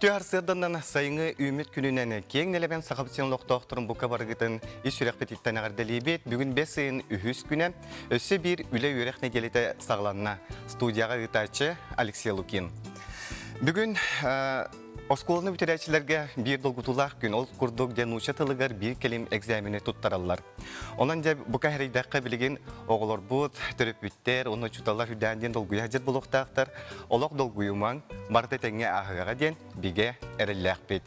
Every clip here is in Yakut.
Үтүө сарсыарданан сайыҥҥы үүммүт күнүнэн киэҥ нэлэмэн Сахабыт сирин олохтоохторун бука барыгытын ис сүрэхпититтэн эҕэрдэлиибит. Бүгүн бэс ыйын үһүс күнэ, өссө биир үлэ-үөрэх нэдиэлэтэ саҕаланна. Студияҕа ыытааччы Алексей Лукин. Бүгүн оскуоланы бүтэрээччилэргэ биир долгутуулаах күн, ол курдук дьэ нуучча тылыгар биир кэлим экзамени туттараллар. Онон дьэ бука эрэйдэххэ билигин оҕолорбут, төрөппүттэр уонна учууталлар үрдээн диэн долгуйа сылдьар буолуохтаахтар. Олох долгуйумаҥ, барыта этэҥҥэ ааһыаҕа диэн бигэ эрэллээхпит.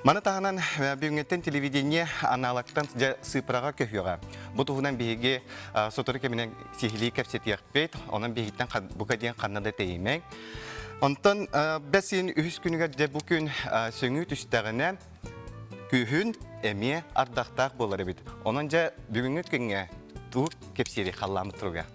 Маны таһынан бүгүҥҥүттэн телевидение аналогтан дьэ сыыппараҕа көһүөҕэ. Бу туһунан биһиги сотору кэминэн сиһилии кэпсэтиэхпит. Онон биһигиттэн бука диэн ханна да тэйимэҥ. Онтон бэс ыйын үһүс күнүгэр дьэ бу күн сөҥүү түстэҕинэ Күһүн эмиэ ардахтаах буолар эбит. Онон дьэ бүгүҥҥү күҥҥэ тугу кэпсиирий халлааммыт туруга?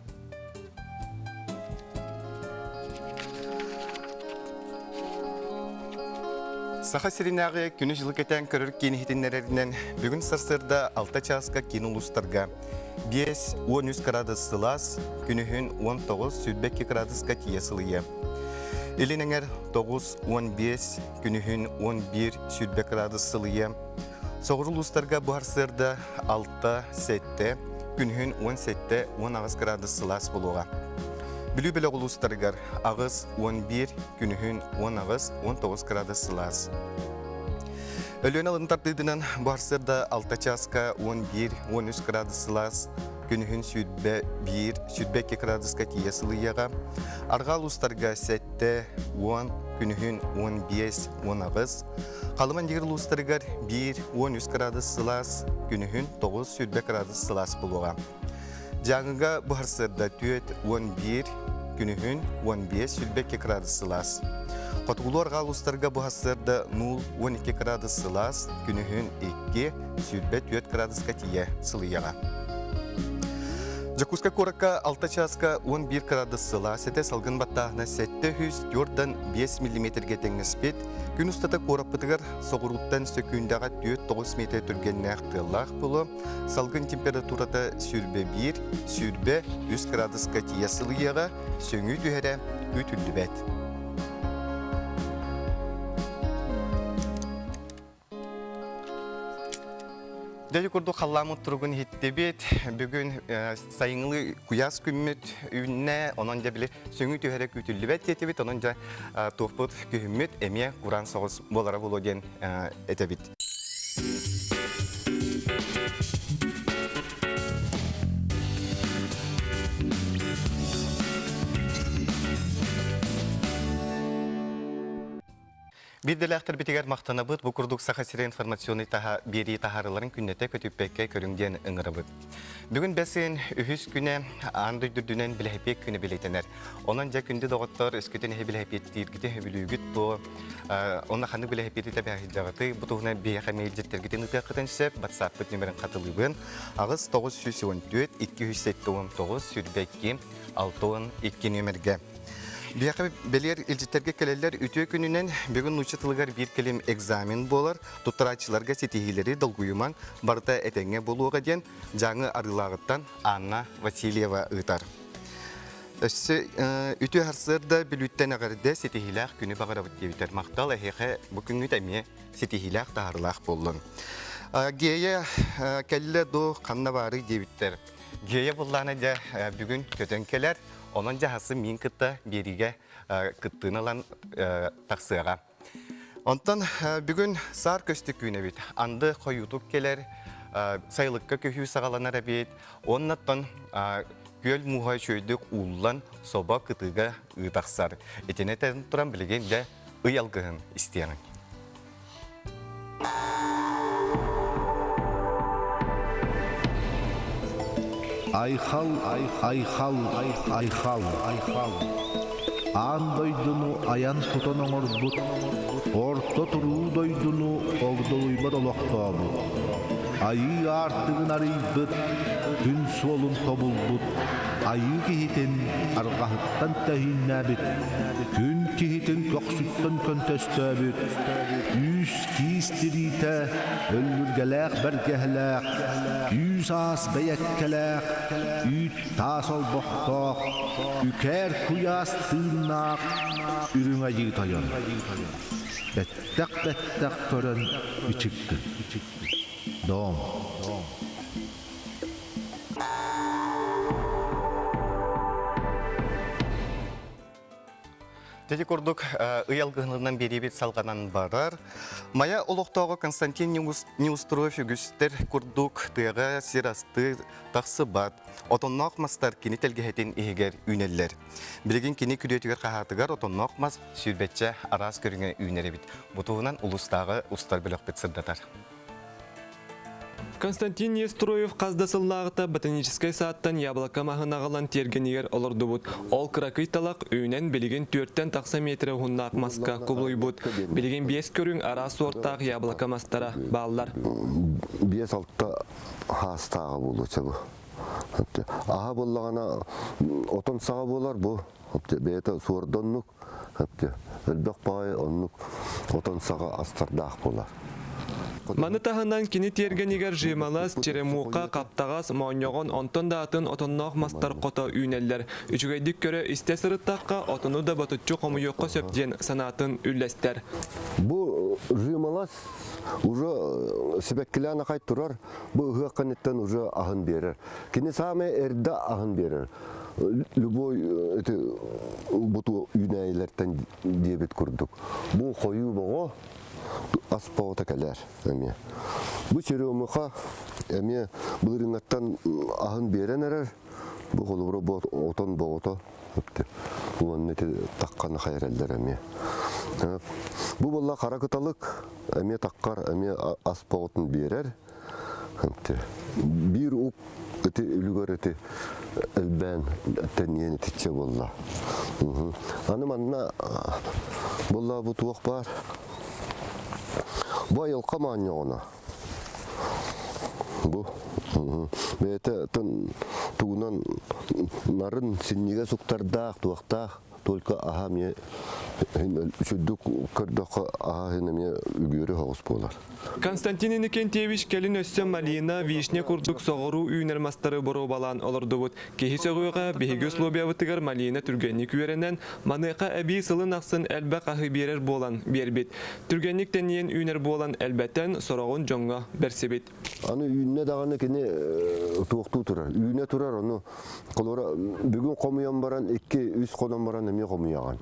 Саха сиринээҕи күнү-дьылы кэтээн көрөр киин иһитиннэрэринэн, бүгүн сарсыарда 6 чааска киин улуустарга 5-13 кыраадыс сылаас, күнүһүн 19-22 кыраадыска тиийэ сылыйыа. Илин эҥэр 9-15, күнүһүн 11 сүүрбэ кыраадыс сылыйа. Соҕуруу улуустарга бу сарсыарда 6-7, күнүһүн 17-18 кыраадыс сылаас буолуоҕа. Бүлүү бөлөх улуустарыгар 8-11, күнүһүн 18-19 кыраадыс сылаас. Өлүөнэ алын тардыытынан бу сарсыарда 6 чааска 11-13 кыраадыс сылаас, күнүһүн 21, 22 кыраадыска тиийэ сылыйыаҕа. Арҕаа улуустарга 7, 10, күнүһүн 15, 18, Халыма Индигир улуустарыгар 1, 13 кыраадыс сылаас, күнүһүн 9, 20 кыраадыс сылаас буолуоҕа. Дьааҥыга бу сарсыарда 4, 11, күнүһүн 15, 22 кыраадыс сылаас. Хотугулуу-арҕаа улуустарга бу сарсыарда 0, 12 кыраадыс сылаас, күнүһүн 2, 24 кыраадыска тиийэ сылыйыаҕа. Дьокуускай куоракка 6 чааска 11 кыраадыс сылаас этэ салгын баттааһына 704 5 миллиметргэ тэҥнэспит. Күн устата куораппытыгар соҕурууттан сөкүүндэҕэ 4-9 метр түргэннээх тыаллаах буолуо. Салгын температурата 21, 23 кыраадыска тиийэ сылыйыаҕа, сөҥүү түһэрэ күүтүллүбэт. Дьэ курдук халлааммыт туругун иһиттибит. Бүгүн сайыҥҥы куйаас күммүт үүннэ. Онон дьэ били сөҥүү түһэрэ күүтүллүбэт диэтибит. Онон дьэ туохпут күһүммүт эмиэ кураан соҕус буолара буолуо диэн этэбит. Биирдэлээхтэрбитигэр махтанабыт. Бу курдук Саха сирэ информационнай таһа биэрии таһаарыыларын күннэтэ көтүппэккэ көрүҥ диэн ыҥырабыт. Бүгүн бэс ыйын үһүс күнэ аан дойду үрдүнэн билэһипиэк күнэ бэлиэтэнэр. Онон дьэ күндү доҕоттор, өскөтүн эһи билэһипиэттииргитин сөбүлүүгүт дуо? Онно ханнык билэһипиэти тэбэһэһилдьэҕитий? Бу туһунан биһиэхэ мейлдьиттэргитин ыытыаххытын сөп. WhatsApp-пыт нөмерин хатылыыбын. 8 914 279 22 62 нүөмэргэ. Биһиэхэ бэлиэр илдьиттэргэ кэлэллэр үтүө күнүнэн бүгүн нуучча тылыгар биир кэлим экзамен буолар. Туттарааччыларга ситиһиилэри долгуйумаҥ, барыта этэҥҥэ буолуоҕа диэн Дьааҥы Арыылааҕыттан Анна Васильева ыытар. Өссө үтүө сарсыарда Бүлүүттэн эҕэрдэ ситиһиилээх күнү баҕарабыт диэбитэр. Махтал эһиэхэ бу күҥҥүт эмиэ ситиһиилээх таһаарыылаах буоллун. Гея кэллэ дуу, ханна баарый диэбиттэр. Гея буллаана дьэ бүгүн көтөн кэлэр. Онон дьаһасы миин кытта биэриигэ кыттыыны ылан тахсыаҕа. Онтон бүгүн саар көстүк күн эбит. Анды хойуутук кэлэр, сайылыкка көһүү саҕаланар эбит. Оннаттан күөл мууһа үчүгэйдик ууллан, собо кытыыга ыытахсар. Итини этэн туран билигин дьэ ый алгыһын истиэҕиҥ. Айхал, айхал, айхал, айхал. Аан дойдуну айан-тутан оҥорбут, орто туруу дойдуну огдолуйбат олохтообут. Айыы аартыгын арыйбыт, күн суолун тобулбут, айыы киһитин арҕаһыттан тэһииннээбит, күн киһитин көхсүттэн көнтөстөөбүт, үүс киис тириитэ, өллүргэлээх бэргэһэлээх, үүс аас бэйэккэлээх, үүт таас олбохтоох, үкээр куйаас тыыннаах үрүҥ айыы тойон. Бэттэх-бэттэх көрөн ичиккин. Дом. Тети курдук ый алгыһынынан биэриибит салҕанан барар. Майа олохтооҕо Константин Неустроев үгүстэр курдук тыаҕа сир асты тахсыбат. Отонноох мастар кини тэлгэһэтин иһигэр үүнэллэр. Билигин кини күрүөтүгэр хаһаатыгар отонноох мас сүүрбэччэ араас көрүҥэ үүнэр эбит. Бу туһунан улуустааҕы устар бөлөхпүт сырдатар. Константин Нестроев хас да сыллааҕыта ботаническай саадтан яблоко маһын аҕалан тиэргэнигэр олордубут. Ол кыракый талах үүнэн билигин түөртэн тахса метрэ уһуннаах маска кубулуйбут. Билигин биэс көрүҥ араас суортаах яблоко мастара бааллар. Биэс-алта хаастааҕа буолуо бу. Аһа буоллаҕына отон саҕа буолар бу. Бэйэтэ суордоннук Элбэх баҕайы оннук отон саҕа астардаах буолар. Маны таһынан кини тиэргэнигэр жималас, черемуха, хаптаҕас, моонньоҕон, онтон да атын отонноох мастар хото үүнэллэр. Үчүгэйдик көрө-истэ сырыттахха, отону да ботуччу хомуйуохха сөп диэн санаатын үллэстэр. Бу жималас уже сибэккилээн ахай турар, бу ыһыах кэнниттэн уже аһын биэрэр. Кини саамай эрдэ аһын биэрэр. Любой эти буту үүнээйилэртэн диэбит курдук. Бу хойуу боҕо ас боҕото кэлэр эмиэ. Бу черемуха эмиэ былырыыҥҥаттан аһын биэрэн эрэр. Бу холобура бу отон боҕото уонна ити тахханы хайараллар эмиэ. Бу буолла хара кыталык эмиэ таххар эмиэ ас боҕотун биэрэр. Биир ук ити үлүгэр ити элбээн тэнийэн итиччэ буолла. Аны манна буолла бу туох баар? Бу айылҕа моонньоҕуна. Бу бэйэтэ тугунан нарын синньигэс уктардаах, туохтаах только аһа эмиэ сүрдүк көрдөххө аһа иһин эмиэ үгүөрү соҕус буолар. Константин Иннокентьевич кэлин өссө малина, вишня курдук соҕуруу үүнэр мастары боруобалаан олордубут. Киһи сөҕүөҕэ, биһиги условиябытыгар малина түргэнник үөрэнэн, маныаха эбии сылын ахсын элбэх аһы биэрэр буолан биэрбит. Түргэнник тэнийэн үүнэр буолан элбэтэн, сороҕун дьоҥҥо бэрсибит. Аны үүннэ даҕаны кини туохтуу турар. Үүнэ турар, ону холобура бүгүн хомуйан баран икки-үс хонон баран эмиэ хомуйаҕын.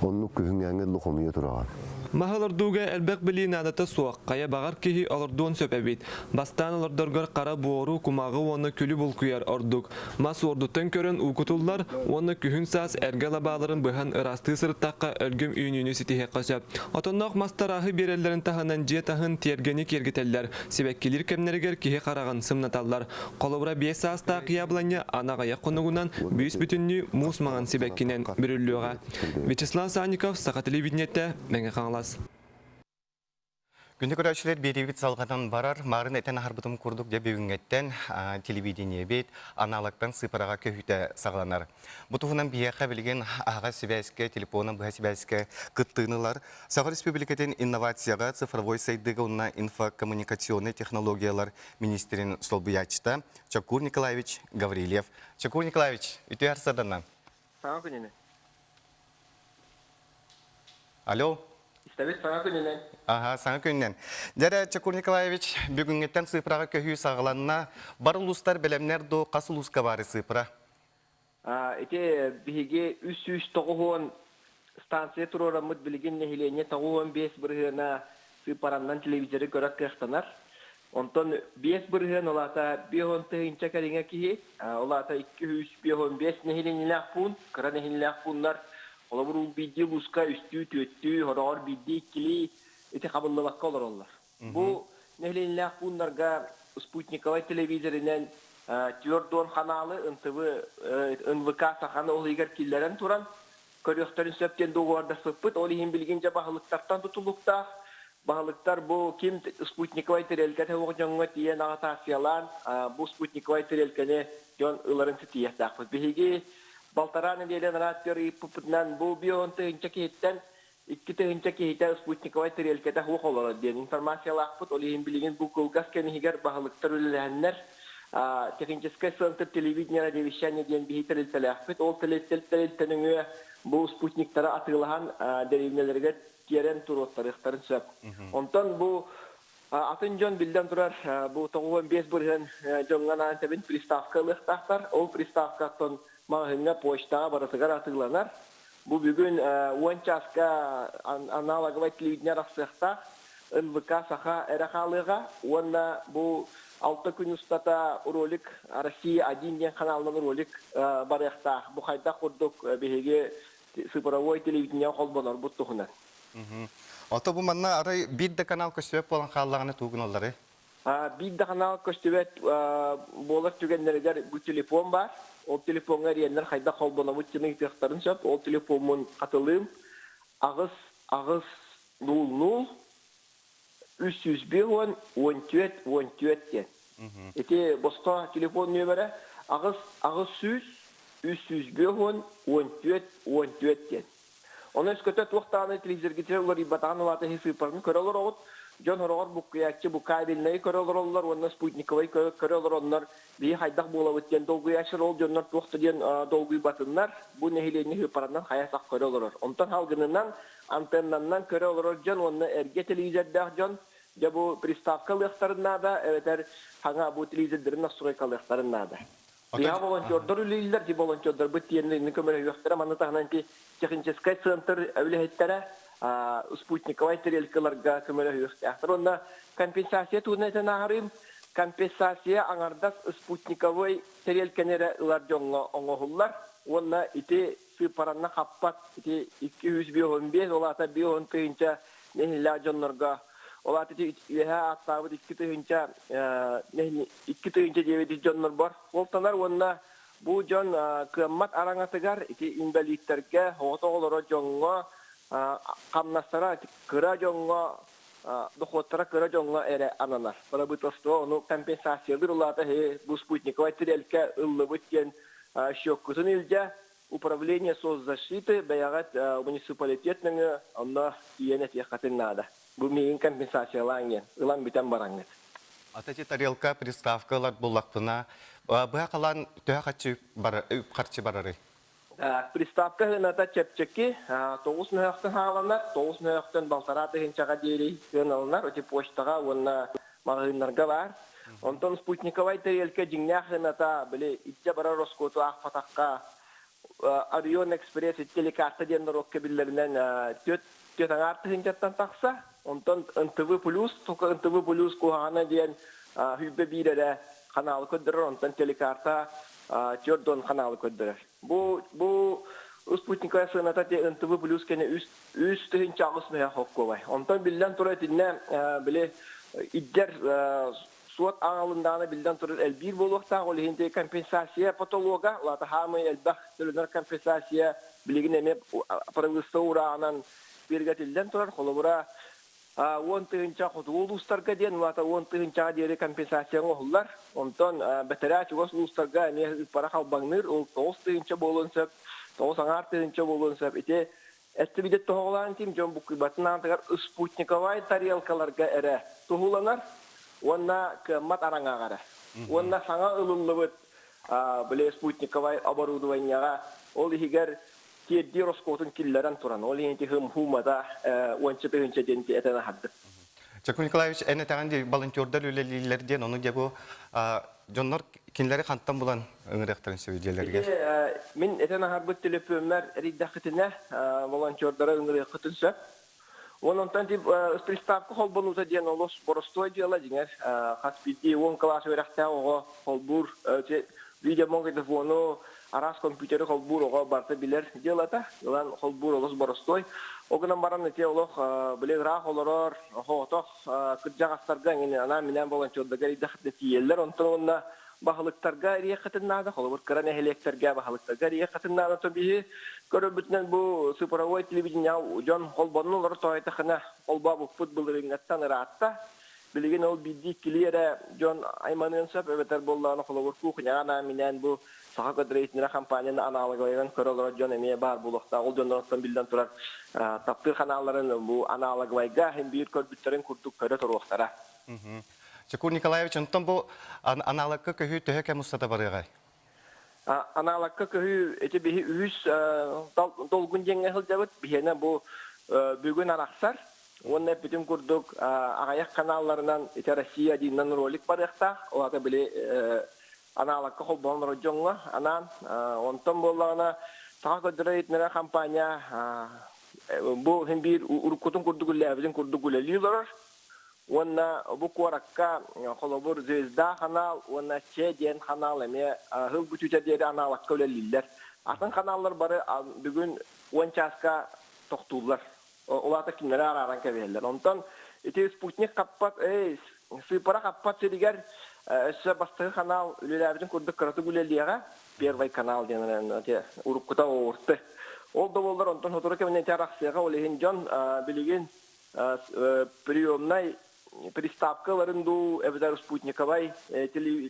Оннук күһүҥҥээҥҥэ дылы хомуйа тураҕын. Маһы олордууга элбэх билии наадата суох, хайа баҕар киһи олордуон сөп эбит. Бастаан олордоргор хара буору, кумаҕы уонна күлү булкуйар ордук. Мас уордуттан көрөн уу кутуллар уонна күһүн-саас эргэ лабааларын быһан ыраастыы сырыттахха өлгөм үүнүүнү ситиһиэххэ сөп. Отонноох мастар аһы биэрэллэрин таһынан дьиэ таһын тиэргэни киэргэтэллэр, сибэккилиир кэмнэригэр киһи хараҕын сымнаталлар. Холобура, биэс саастаах яблоня аны аҕыйах хонугунан бүүс-бүтүннүү муус маҥан сибэккинэн бүрүллүөҕэ. Вячеслав Санников, Саха телевидениетэ, Мэҥэ Хаҥалас. Күндү көрөөччүлэр биэриибит салҕанан барар. Маарын этэн аһарбытым курдук дьэ бүгүҥҥэттэн телевидениебит аналогтан сыыпараҕа көһүүтэ саҕаланар. Бу туһунан биһиэхэ билигин аһаҕас сибээскэ, телефонун быһа сибээскэ кыттыыны ылар Саха Республикатын инновацияҕа, цифровой сайдыыга уонна инфокоммуникационнай технологиялар министрин солбуйааччыта Чокур Николаевич Гаврильев. Чокур Николаевич, үтүө сарсыарданан. Саҥа күнүнэн. Алло. Истэбит саҥа күнүнэн. Аха, саҥа күнүнэн. Дьэрэ, Чокур Николаевич, бүгүҥҥүттэн сыыпыраҕа көһүү саҕаланна. Бар улуустар бэлэмнэр дуу, хас улууска баары сыыпыра? Ити биһиги 390 станция туруораммыт билигин нэһилиэнньэ 95 бырыһыана сыыппараннан телевизоры көрөр кыахтанар. Онтон 5 бырыһыан ол аата 50 тыһыынча кэриҥэ киһи, ол аата 255 нэһилиэнньэлээх пуун, кыра нэһилиэнньэлээх пууннар холобур биирдии улууска үстүү, түөртүү, сороҕор биирдии, иккилии ити хабыллыбакка олороллор. Бу нэһилиэнньэлээх пууннарга спутниковай телевизоринэн 40 ханаалы НТВ, НВК саханы ол иһигэр киллэрэн туран көрүөхтэрин сөп диэн дуогабардаспыппыт. Ол иһин билигин дьэ баһылыктартан тутулуктаах. Баһылыктар бу ким спутниковай тэрилкэтэ суох дьоҥҥо тиийэн аҕытаассыйалаан, бу спутниковай тэрилкэни дьон ыларын ситиһиэхтээхпит. Биһиги балтараа нэдиэлэ нарааттыар ыйыппыппытынан бу 50 тыһыынча киһиттэн 2 тыһыынча киһитэ спутниковай тэрилкэтэ суох олорор диэн информациялаахпыт. Ол иһин билигин бу кылгас кэм иһигэр баһылыктар үлэлэһэннэр техническэй центр телевидения радиовещания диэн биһи тэрилтэлээхпит. Ол тэрилтэ нөҥүө бу спутниктары атыылаһан дэриэбинэлэригэр тиэрэн туруоттарыахтарын сөп. Онтон бу атын дьон биллэн турар бу 95% дьоҥҥо анаан тэбин приставка ылыахтаахтар. Ол приставкаттан маҕаһыыҥҥа, почтаҕа барытыгар атыыланар. Бу бүгүн 10 чааска аналоговай телевидение арахсыахтаах. НВК Саха эрэ хаалыаҕа уонна бу 6 күн устата ролик Россия один диэн каналынан ролик барыахтаах. Бу хайдах курдук биһиги цифровой телевидение холбонорбут туһунан. Ото бу манна арай биир да канал көстүбэт буолан хааллаҕына тугу гыналлары? Биир да канал көстүбэт буолар түгэннэригэр бу телефон баар. Ол телефоҥҥа эрийэннэр хайдах холбонобут диэн ыйытыахтарын сөп. Ол телефоммун хатылыым 8 8 0 0 350 14 14 диэн. Ити босхо телефон нүөмэрэ 8 800 350 14 14 диэн. Онон өскөтө туох даҕаны телевизоргитигэр уларыйбатаҕын улаата иһи сыыппараны көрө олороҕут. Дьон хороҕор буккуйааччы бу кабельнайы көрө олороллор уонна спутниковай көрө олороннор биһи хайдах буолабыт диэн долгуйааччылар ол дьоннор туох да диэн долгуйбатыннар. Бу нэһилиэнньэ сыыппаранан хайа сах көрө олорор. Онтон халгынынан антеннаннан көрө олорор дьон уонна эргэ телевизордаах дьон дьэ бу приставка ылыахтарын наада эбэтэр хаҥа бу телевизордарын настройкалыахтарын наада. Ото Биһа волонтердор үлэлииллэр, ди волонтердарбыт тиэнни көмөлөһүөхтэрэ, манна таһынан ити техническэй центр үлэһиттэрэ спутниковай тарелкаларга көмөлөһүөхтээхтэр. Онно компенсация туһунан этэн ааһарыым, компенсация аҥардас спутниковой тарелканы эрэ ылар дьоҥҥо оҥоһуллар уонна ити сыыппаранна хаппат ити 255, ол аата 50 тыһыынча нэһилээх дьоннорго, ол аата ити үөһээ ааттаабыт 2 тыһыынча 2 тыһыынча диэбит дьоннор бар суолтанар уонна бу дьон кыаммат араҥатыгар ити инбэлииттэргэ, оҕолоро дьоҥҥо, хамнастара кыра дьоҥҥо, дохуоттара кыра дьоҥҥо эрэ ананар. Правительство ону компенсациялыыр улаата бу спутниковай тарелка ыллыбыт диэн счеккутун илдьэ управление соцзащиты бэйэҕит муниципалитет нөҥүө онно тиийэн этиэххитин наада. Бу миигин компенсациялаан диэн ылан бүтэн бараҥҥыт. Ата ити тарелка приставка ылар буллахпына, быһа халаан төһө харчы бар харчы барарый? Приставка сыаната чэпчэки, 9 мөһөөхтөн хааланар, 9 мөһөөхтөн 1,5 тыһыынчаҕа диэри сыаналанар, ити почтаҕа уонна маҕаһыыннарга баар. Онтон спутниковай тарелка дьиҥнээх сыаната, били, итчэ барар ороскуоту аахпатахха, Орион Экспресс телекарта диэн норуокка биллэринэн 4,5 тыһыынчаттан тахса. Онтон НТВ плюс, только НТВ плюс куһаҕана диэн 21 эрэ каналы көрдөрөр, онтон телекарта 40 каналы көрдөрөр. Бу спутниковая сыаната те НТВ плюс кene 3 тыһыынча 8 мөһө хоккуобай. Онтон биллэн турар итиннэ били иддер суот аҥалындааны биллэн турар элбиир буолуохтаах, ол иһин компенсация потолога, лата хаамый элбэх төлөнөр компенсация билигин эме правительство урааҕынан биргэтиллэн турар, холобура 10 тыһыынча хотугу улуустарга диэн, улаата 10 тыһыынчаҕа диэри компенсация оҥоһуллар. Онтон бэтэрээ чугас улуустарга эмиэ ыппара халбаҥныыр, ол 9 тыһыынча буолуон сөп, 9,5 тыһыынча буолуон сөп. Ити эттибидет тоһоҕолоон тим дьон буккуйбатын аатыгар спутниковай тарелкаларга эрэ туһуланар уонна кыаммат араҥаҕа эрэ. Уонна саҥа ылыллыбыт били спутниковай оборудованияҕа ол иһигэр тиэрдии ороскуотун киллэрэн туран, ол иһин хым хуумата 10 тыһыынча диэн этэн аһардым. Чакун Николаевич, эн этэҕин дии волонтердар үлэлииллэр диэн, ону дьэ бу дьоннор кинилэри хантан булан ыҥырыахтарын сөбүй Ити дьиэлэригэр? мин этэн аһарбыт төлөпүөммэр эрийдэххитинэ волонтердары ыҥырыаххытын сөп. Онтон тип приставка холбонуута диэн олус боростуой дьыала дьиҥэр хас биирдии 10 кылаас үөрэхтээх оҕо холбуур видеомагнитофону араас компьютери холбуур оҕо барыта билэр дьыалата. Ылан холбуур олус боростуой. Ол гынан баран ити олох били ыраах олорор оһоотох кырдьаҕастарга эҥин анаан минээн волонтердарга эрийдэххитинэ тиийэллэр. Онтон уонна Баһылыктарга эриэххитин наада, холобур, кыра нэһилиэктэргэ баһылыктарга эриэххитин наада. То биһи көрөрбүтүнэн бу цифровой телевидение дьон холбонну олору тоойдахына холбообуппут былырыыҥҥаттан ыраатта. Билигин ол биирдии иккилии эрэ дьон айманыан сөп, эбэтэр буоллаҕына холобур кухняҕа анаан-минээн бу Саха көтөр компанияны аналоговайынан көрө олорор дьон эмиэ баар буолуохтаах. Ол дьоннортон биллэн турар таптыыр ханаалларын бу аналоговайга иһин биир көрбүттэрин курдук көрө туруохтара. Чекур Николаевич, онтон бу аналогка көһүү төһө кэм устата барыаҕай? Аналогка көһүү ити биһи үһүс долгун диэҥҥэ сылдьабыт. Биһиэнэ бу бүгүн арахсар. Уонна эппитим курдук аҕыйах каналларынан ити Россия дииннэн ролик барыахтаах. Ол аата били аналогка холбоон олорор дьоҥҥо анаан. Онтон буоллаҕына Саха көрдөрөр иһитиннэрэр компания бу иһин биир уруккутун курдук үлэлээбитин курдук үлэлии олорор. Уонна бу куоракка холобур Звезда ханаал уонна Че диэн ханаал эмиэ сыл бүтүүтэ диэри аналогка үлэлииллэр. Атын ханааллар бары бүгүн 10 чааска тохтууллар. Ол аата кинилэри арааран кэбиһэллэр. Онтон ити спутник хаппат, эй, сыыппара хаппат сиригэр өссө бастакы ханаал үлэлээбитин курдук кыратык үлэлиэҕэ. Первый канал диэн уруккута ОРТ. Ол да буоллар онтон сотору кэминэн ити арахсыаҕа, ол иһин дьон билигин приемнай приставкаларын дуу эбэтэр спутниковай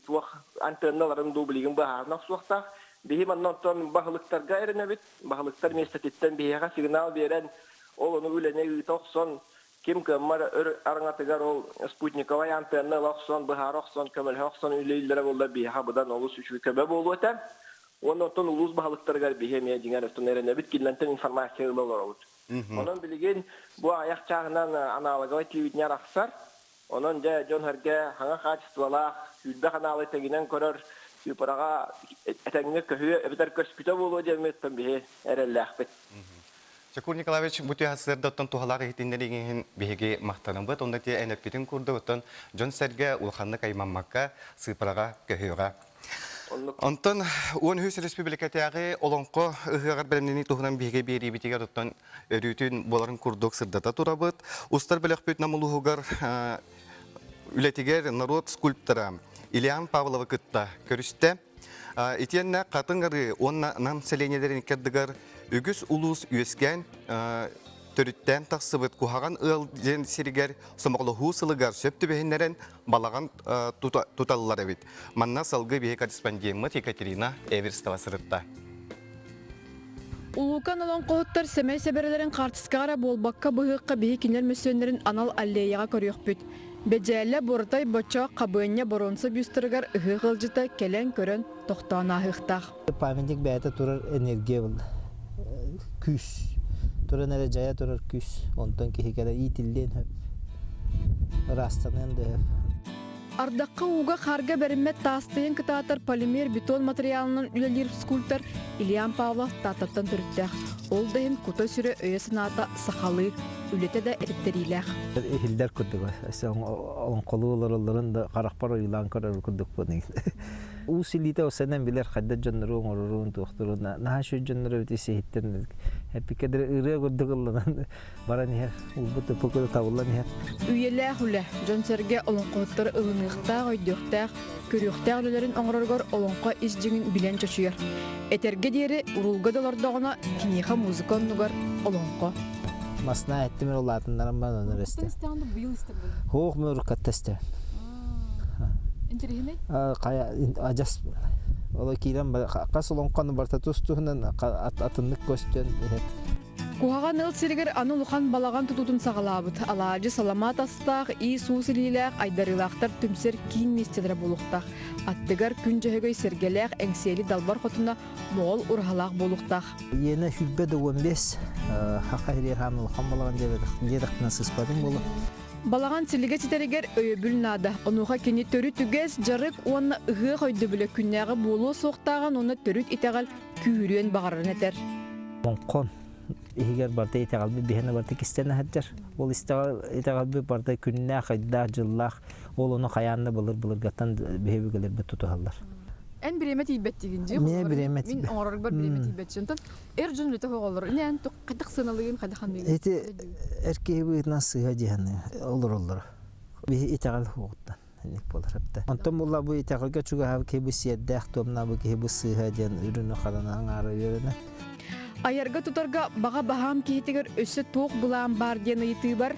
туох антенналарын дуу билигин быһаарына охсуохтаах. Биһи манна оттон баһылыктарга эрэнэбит. Баһылыктар миэстэтиттэн биһиэхэ сигнал биэрэн, ол ону үлэни ыыта охсон, ким кыаммар өр араҥатыгар ол спутниковай антенна ыла охсон, быһаара охсон, көмөлөһө охсон үлэлииллэрэ буоллар биһиэхэ быдан олус үчүгэй көмө буолуо этэ. Уонна оттон улуус баһылыктарыгар биһи эмиэ дьиҥэр оттон эрэнэбит, кинилэртэн информация ыла олоробут. Онон билигин бу аҕыйах чааһынан аналоговай телевидение арахсар. Онон дьэ дьон-сэргэ хаҥа хаачыстыбалаах сүүрбэ ханаалы тэҥинэн көрөр сыыпараҕа этэҥҥэ көһүө эбэтэр көспүтэ буолуо диэммит биһи эрэллээхпит. Чекур Николаевич, бу түһэ сырдаттан туһалаах иһитиннэриҥ иһин биһиги махтанабыт. Онно ти эн эппитин курдук, оттон дьон-сэргэ улаханнык аймаммакка сыыпараҕа көһүөҕэ. Онтон 13 республикатааҕы Олоҥхо ыһыаҕар бэлэмнэнии туһунан биһиги биэриибитигэр оттон өрүүтүн буоларын курдук сырдата турабыт. Устар бөлөхпүт Нам улууһугар үлэтигэр норуот скульптора Ильян Павловы кытта көрүстэ. Итиэннэ Хатыҥ Арыы уонна Нам сэлиэнньэлэрин иккардыгар үгүс улуус үөскээн төрүттээн тахсыбыт куһаҕан ыал диэн сиригэр сомоҕолоһуу сылыгар сөп түбэһиннэрэн балаҕан туталлар эбит. Манна салгыы биһи корреспондеммыт Екатерина Эверстова сырытта. Улуукан олоҥхоһуттар сэмэй сэбэрэлэрин хаартыскаҕа эрэ буолбакка быһыахха биһи кинилэр мөссүөннэрин анал аллеяҕа көрүөхпүт. Бэдьээлэ, Буратай, Бочоох, Хабыанньа, Боруонса бюстарыгар ыһыах ыалдьыта кэлэн көрөн тохтоон ааһыахтаах. Памятник бэйэтэ турар энергия күүс. Туран эрэ дьайа турар күүс. Онтон киһи кэлэ иитиллиэн сөп. Ыраастаныан да сөп. Ардахха ууга хаарга бэриммэт таастыйан кытаатар полимер бетон материалынан үлэлиир скульптор Ильян Павлов Тааттаттан төрүттээх. Ол да иһин кута-сүрэ өйө-санаата сахалыы, үлэтэ да этиттэриилээх. Иһиллэр курдук. Олоҥхолуу олороллорун да харахпар ойуулаан көрөр курдукпун. Уус илиитэ осенен билэр хайда дьоннору оҥорорун, туохтурун наһаа үчүгэй дьоннору эбит ис-иһиттэн эппиккэ ырыа курдук ылланан баран иһэр, улбут ыппыкы табыллан иһэр. Үйэлээх үлэ, дьон-сэргэ олоҥхоһуттары ылыныахтаах, өйдүөхтээх, көрүөхтээх үлэлэрин оҥороругар олоҥхо ис дьиҥин билэн чочуйар. Этэргэ диэри, уруулга да олордоҕуна, киниэхэ музыка оннугар олоҥхо. Масна эттим улаатыннаран баран онор эстэ. Хуох мөрүккатта эстэ. Интэриэһинэй? Хайа адьас Оло киирэн хас олоҥхону барыта тус-туһунан атыннык көстөн иһэр. Куһаҕан ыал сиригэр аны улахан балаҕан тутуутун саҕалаабыт. Алаадьы саламаат астаах, иис-уус илиилээх, айдарыылаахтар түмсэр киин миэстэлэрэ буолуохтаах. Аттыгар күн дьөһөгөй сэргэлээх Эҥсиэли далбар хотуна Моҕол ураһалаах буолуохтаах. Иэнэ сүүрбэ да 15 хаха иһириэр хаан улахан балаҕан диэтэхпинэ сыспатым буолуо. Балаҕан силигэ ситэригэр өйөбүл наада. Онуоха кини төрүт үгэс, дьарык уонна ыһыах өйдөбүлэ күннээҕи буолуо суохтааҕын уонна төрүт итэҕэл күүһүрүөн баҕарарын этэр. Олоҥхон иһигэр барыта итэҕэлбит биһиэнэ барыта кистэнэ сылдьар. Ол итэҕэлбит барыта күннээх, ыйдаах, дьыллаах. Ол ону хайаан да былыр-былыргаттан биһи өбүгэлэрбит тутуһаллар. Эн бириэмэ тиийбэт дигин дии. Миэ бириэмэ Мин оҥорорбор бириэмэ тиийбэт. Онтон эр дьон үлэтэ оҕолор. Ини эн хайдах сыаналыгын, хайдах ханыыгын? Ити эр киһи быһыытынан сыыһа дьиһаны олороллор. Биһи итэҕэл хуоҕуттан. Инник буолар эбитэ. Онтон буолла бу итэҕэлгэ чугаһаабыт киһи бу сиэрдээх туомнаабыт киһи бу сыыһа диэн үрүнү хараны аҥаара үөрэнэр. Айарга тутарга баҕа баһаам киһитигэр өссө туох былаан баар диэн ыйытыыбар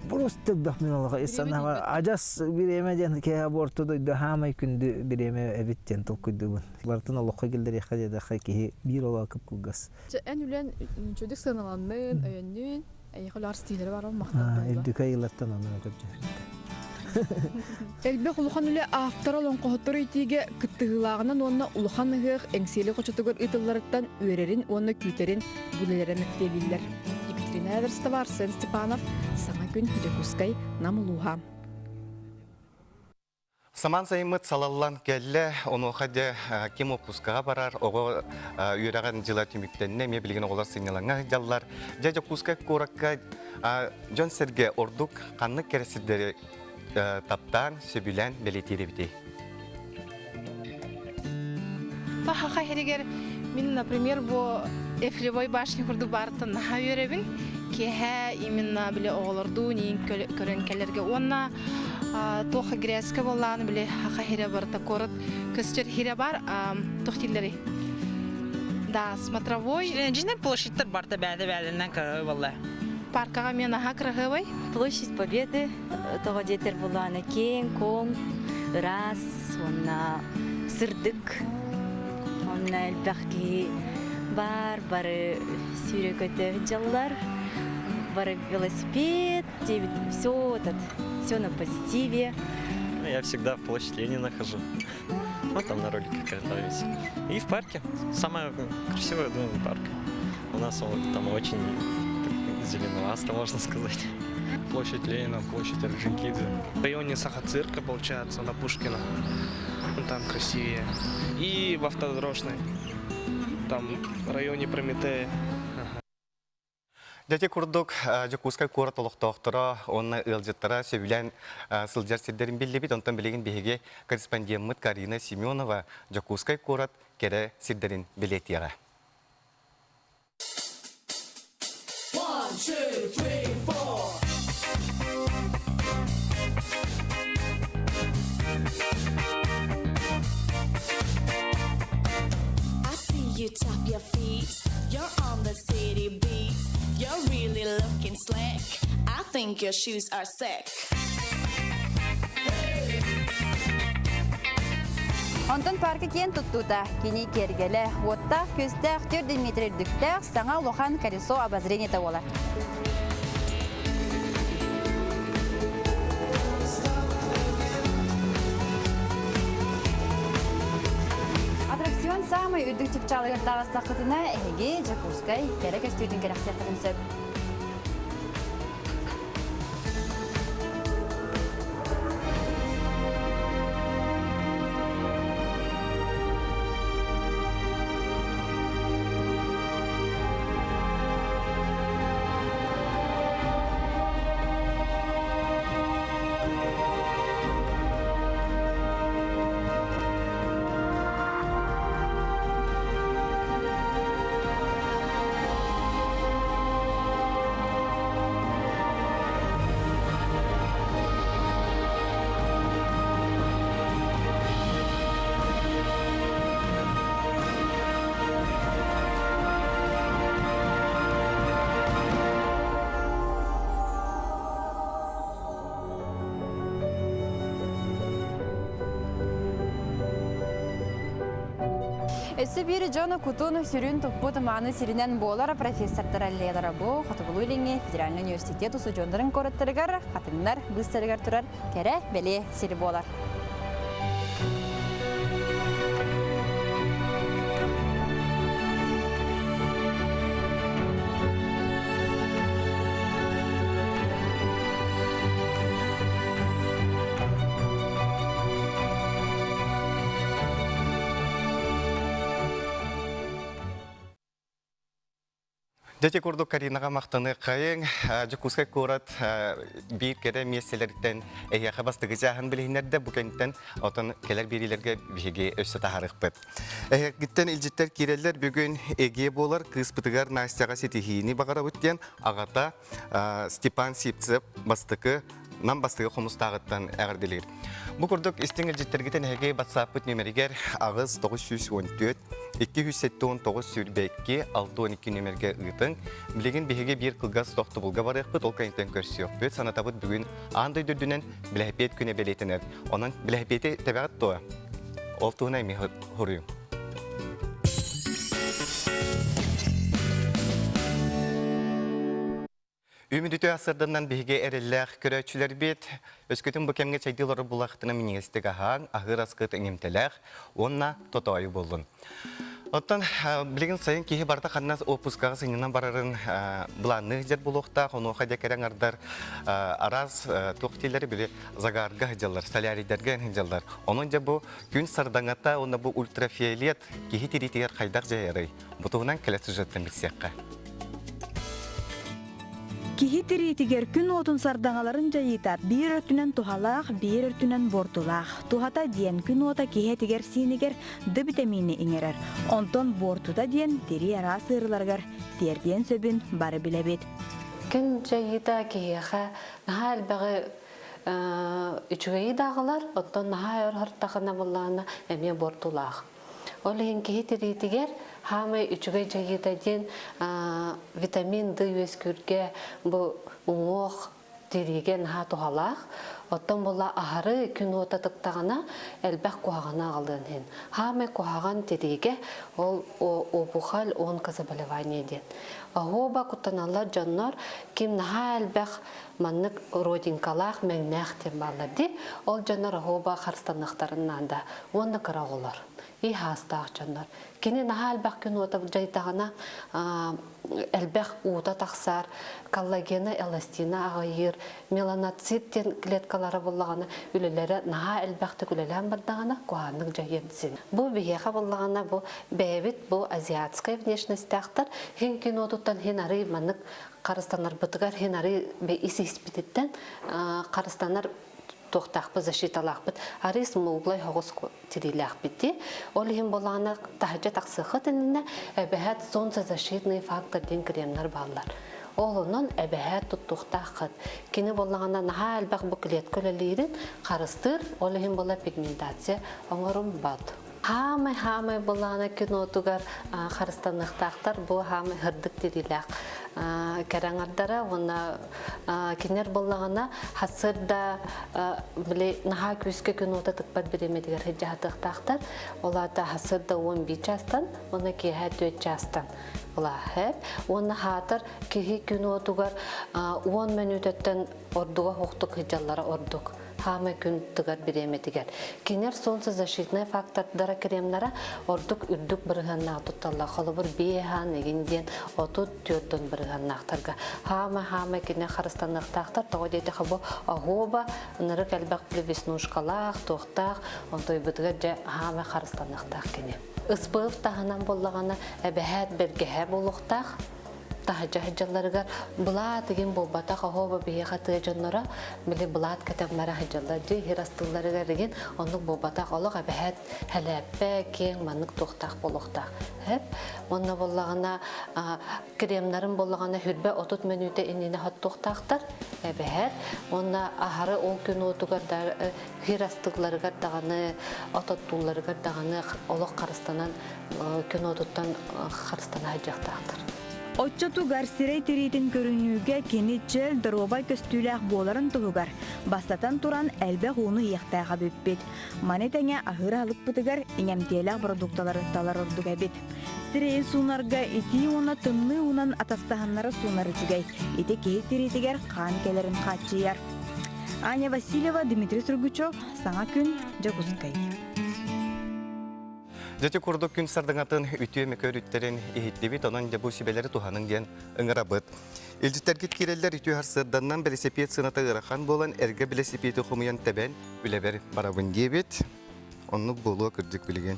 Просто элбэх мин олоҕо ис санааҕа адьас бириэмэ диэн киһи буорта дойду хаамай күндү бириэмэ эбит диэн толкуйдуубун. Барытын олоххо киллэриэххэ диэтэххэ киһи биир олоҕо кып-кылгас. Эн үлэн үчүгдүк сыаналаннын, өйөннүн, эйиэхэ үлэҕэр ситиилэри баран махтал Үрдүкэ айылартан ону көрдөрбүттэр. Элбэх улахан үлэ автора олоҥхоһуттар ыйтыыга кыттыһыылааҕынан уонна улахан ыһыах Эҥсиэли хочотугар ыытылларыттан үөрэрин уонна күүтэрин бүлэлэрэ мэктиэлииллэр. Екатерина Эверстова, Арсен Степанов, Саҥа күн, Дьокуускай, Нам улууһа. Самаан сайыммыт салаллан кэллэ, онуоха дьэ ким уоппускаҕа барар, оҕо үөрэҕин дьыла түмүктэннэ, эмиэ билигин оҕолор сынньалаҥҥа сылдьаллар. Дьэ Дьокуускай куоракка дьон-сэргэ ордук ханнык кэрэ сирдэри таптаан, сөбүлээн бэлиэтиир эбитий? Саха иһигэр мин, например, бу Эйфелевой башня курдук баарыттан наһаа үөрэбин. Киэһэ именно били оҕолордуун иин көрөн кэлэргэ уонна туох грязка буоллаҕына били хаха хирэ барыта куорат көстөр хирэ бар туох дииллэрий да смотровой Дьинэ площадьтар барта бэйэтэ бэйэлэринэн кыраһыабай буолла. Паркаҕа мен аһа кыраһыабай. Площадь Победы тоҕо диэтэр булаана киэҥ-куоҥ, ыраас уонна сырдык. Онно элбэх киһи баар, бары сүүрэ-көтө дьаллар, бары велосипед, все этот, все на позитиве. Я всегда в площадь Ленина хожу. Вот там на роликах катаюсь. И в парке. Самое красивое, я думаю, парк. У нас он там очень зеленовато, можно сказать. Площадь Ленина, площадь Орджоникидзе. В районе Сахацирка, получается, на Пушкина. Ну, там красивее. И в Автодорожной. Там в районе Прометея. Дьэ курдук Дьокуускай куорат олохтоохторо уонна ыалдьыттара сөбүлээн сылдьар сирдэрин биллибит. Онтон билигин биһиги корреспондеммыт Карина Семенова Дьокуускай куорат кэрэ сирдэрин билиэтиэҕэ. One, two, three, four. I see you tap your feet. You're on the city beat. You're really looking slick. I think your shoes are sick. Онтон парка киэн туттуута кини киэргэлэ, уоттаах-күөстээх 4 метр үрдүктээх саҥа улахан колесо обозрениета буолар. Аттракцион саамай үрдүк чыпчаалыгар таҕыстаххытына эһиги Дьокуускай кэрэ көстүүтүн кэрэхсиэххитин сөп. Өссө биир дьон кутун сүрүн туппут мааны сиринэн буолар профессордар аллеялара бу Хотугулуу-Илиҥҥи федеральнай университет устудьуоннарын куораттарыгар хатыҥнар быыстарыгар турар кэрэ бэлиэ сир буолар. Дьэ курдук Каринаҕа махтаныаххайыҥ. Дьокуускай куорат биир кэрэ миэстэлэриттэн эһиэхэ бастакы чааһын билиһиннэрдэ. Бу кэнниттэн отон кэлэр биэриилэргэ биһиги өссө таһаарыахпыт. Эһигиттэн илдьиттэр киирэллэр. Бүгүн эгиэ буолар кыыспытыгар Настяҕа ситиһиини баҕарабыт диэн аҕата Степан Сивцев бастакы Нам бастыгы хомустааҕыттан эҕэрдэлиир. Бу курдук истиҥ илдьиттэргитин эһиги батсааппыт нүөмэригэр 8 914 279 22 62 нүөмэргэ ыытыҥ. Билигин биһиги биир кылгас тохтобулга барыахпыт, ол кэнниттэн көрсүөхпүт. Санатабыт бүгүн аан дойду үрдүнэн Билэһипиэт күнэ бэлиэтэнэр. Онон билэһипиэти тэбэҕит дуо? Ол туһунан эмиэ хоруйуҥ. Үмүдүтү асырданнан биһиги эрэллээх көрөөччүлэрбит өскөтүн бу кэмҥэ чэйдии олорор булахтына минньигэстик аһааҥ, аһыыр аскыт иҥэмтэлээх уонна тотоойу буоллун. Оттон билигин сайын киһи барыта ханна отпускаҕа сынньанан барарын былаанныы сылдьар буолуохтаах, онуоха дьэ кэрэ аҥардар араас туох дииллэри били загарга сылдьаллар, солярийдарга сылдьаллар. Онон дьэ бу күн сардаҥата уонна бу ультрафиолет киһи тириитигэр хайдах дьайарый? Бу туһунан кэлэ сюжеттан билсиэххэ. Киһи тириитигэр күн уотун сардаҥаларын дьайыыта биир өртүнэн туһалаах, биир өртүнэн буортулаах. Туһата диэн күн уота киһи этигэр-сиинигэр Д битэмиини иҥэрэр. Онтон буортута диэн тирии араас ыарыыларыгар тиэрдиэн сөбүн бары билэбит. Күн дьайыыта киһиэхэ наһаа элбэҕи үчүгэйи да аҕалар, оттон наһаа өр һартахына буоллаҕына эмиэ буортулаах. Ол иһин киһи тириитигэр хаамай үчүгэй дьайыыта диэн витамин Д үөскүүргэ бу уҥуох тириигэ наһаа туһалаах. Оттон була аһары күн уота тыктаҕына элбэх куһаҕаны аҕалыан иһин. Хаамай куһаҕан тириигэ ол опухоль онкозаболевание диэн. Оһуоба куттаналлар дьоннор ким наһаа элбэх маннык родинкалаах мэҥнээх диэн бааллар дии. Ол дьоннор оһуоба харыстаныахтарын наада. Уонна кыра оҕолор. И хаастаах дьоннор. Кини наһаа элбэх күн уота дьайдаҕына элбэх уута тахсар, коллагена, эластина аҕыйыыр, меланоцит диэн клеткалара буллаҕына үлэлэрэ наһаа элбэхтик үлэлээн бардаҕына куһааннык дьайыан син. Бу биһиэхэ буллаҕына бу бэйэбит бу азиатскай внешностяхтар хин кинотуттан хин арый маннык харыстанарбытыгар хин арый ис испититтэн харыстанар туохтаахпыт защиталаахпыт арый смуглай хоҕус тириилээхпит дии. Ол иһин буоллаҕына таһырдьа тахсыаххыт иннинэ эбэһээт солнцезащитный фактор диэн кремнэр бааллар. Ол онон эбэһээт туттуохтааххыт. Кини буоллаҕына наһаа элбэх бу клетка үлэлиирин харыстыыр, ол иһин буолла пигментация оҥорумбат. Хаамай-хаамай буоллаҕына кинотугар харыстаныахтаахтар бу хаамай һырдык тириилээх кэрэ аҥардара уонна кинилэр буоллаҕына сарсыарда били наһаа күүскэ күн уота тыкпат бириэмэтигэр сылдьаһатыахтаахтар. Ол аата сарсыарда 11 чаастан уонна киэһэ 4 чаастан улааһып. Уонна хаатар киһи күн уотугар 10 мүнүүтэттэн ордуга суохтук сылдьаллара ордук. Хаамай күн тыгар бириэмэтигэр. Кинилэр солнцезащитнай фактордара кремнара ордук үрдүк бырыһыаннаах тутталлар. Холобур, биэһан игин диэн 34 бырыһыаннаахтарга. Хаама-хаама кини харыстаныахтаахтар. Тоҕо диэтэхэ бу оһуоба ынырык элбэх веснушкалаах, туохтаах, онтойбутугар дьэ хаама харыстаныахтаах кини. Ыспыып таһынан буоллаҕына эбэһээт бэргэһэ буолуохтаах. Таһырдьа сылдьалларыгар былаат игин буолбатах оһуоба биһиэхэ тыа дьонноро били былаат кэтэн бара сылдьаллар дии иһир астыылларыгар игин оннук буолбатах олох эбэһээт хэлээппэ киэҥ маннык туохтаах буолуохтаах хэп уонна буоллаҕына кремнарын буоллаҕына хүрбэ 30 мүнүүтэ иннинэ хоттуохтаахтар эбэһээт уонна аһары ол күн уотугар да хир астыылларыгар даҕаны ототтуулларыгар даҕаны олох харыстанан күн уотуттан харыстана сылдьыахтаахтар. Оччотугар сирэй тириитин көрүнүүгэ кини чөл, доруобай көстүүлээх буоларын туһугар, бастатан туран, элбэх ууну иһиэхтээх эбиппит. Маны тэҥэ аһыыр аһылыкпытыгар иҥэмтиэлээх бородуукталары талар ордук эбит. Сирэйи суунарга итии уонна тымныы уунан атастаһыннара суунар үчүгэй. Ити киһи тириитигэр хаан кэлэрин хааччыйар. Аня Васильева, Дмитрий Сургучев, Саҥа күн, Дьокуускай. Дьэ курдук күн сардаҥатын үтүө мөкө өрүттэрин иһиттибит, онон дьэ бу сүбэлэри туһаныҥ диэн ыҥырабыт. Илдьиттэргит киирэллэр үтүө сарсыарданнан бэлисипиэт сыаната ыарахан буолан эргэ бэлисипиэти хомуйан тэбэн үлэбэр барабын диэбит. Оннук буолуо кырдьык билигин.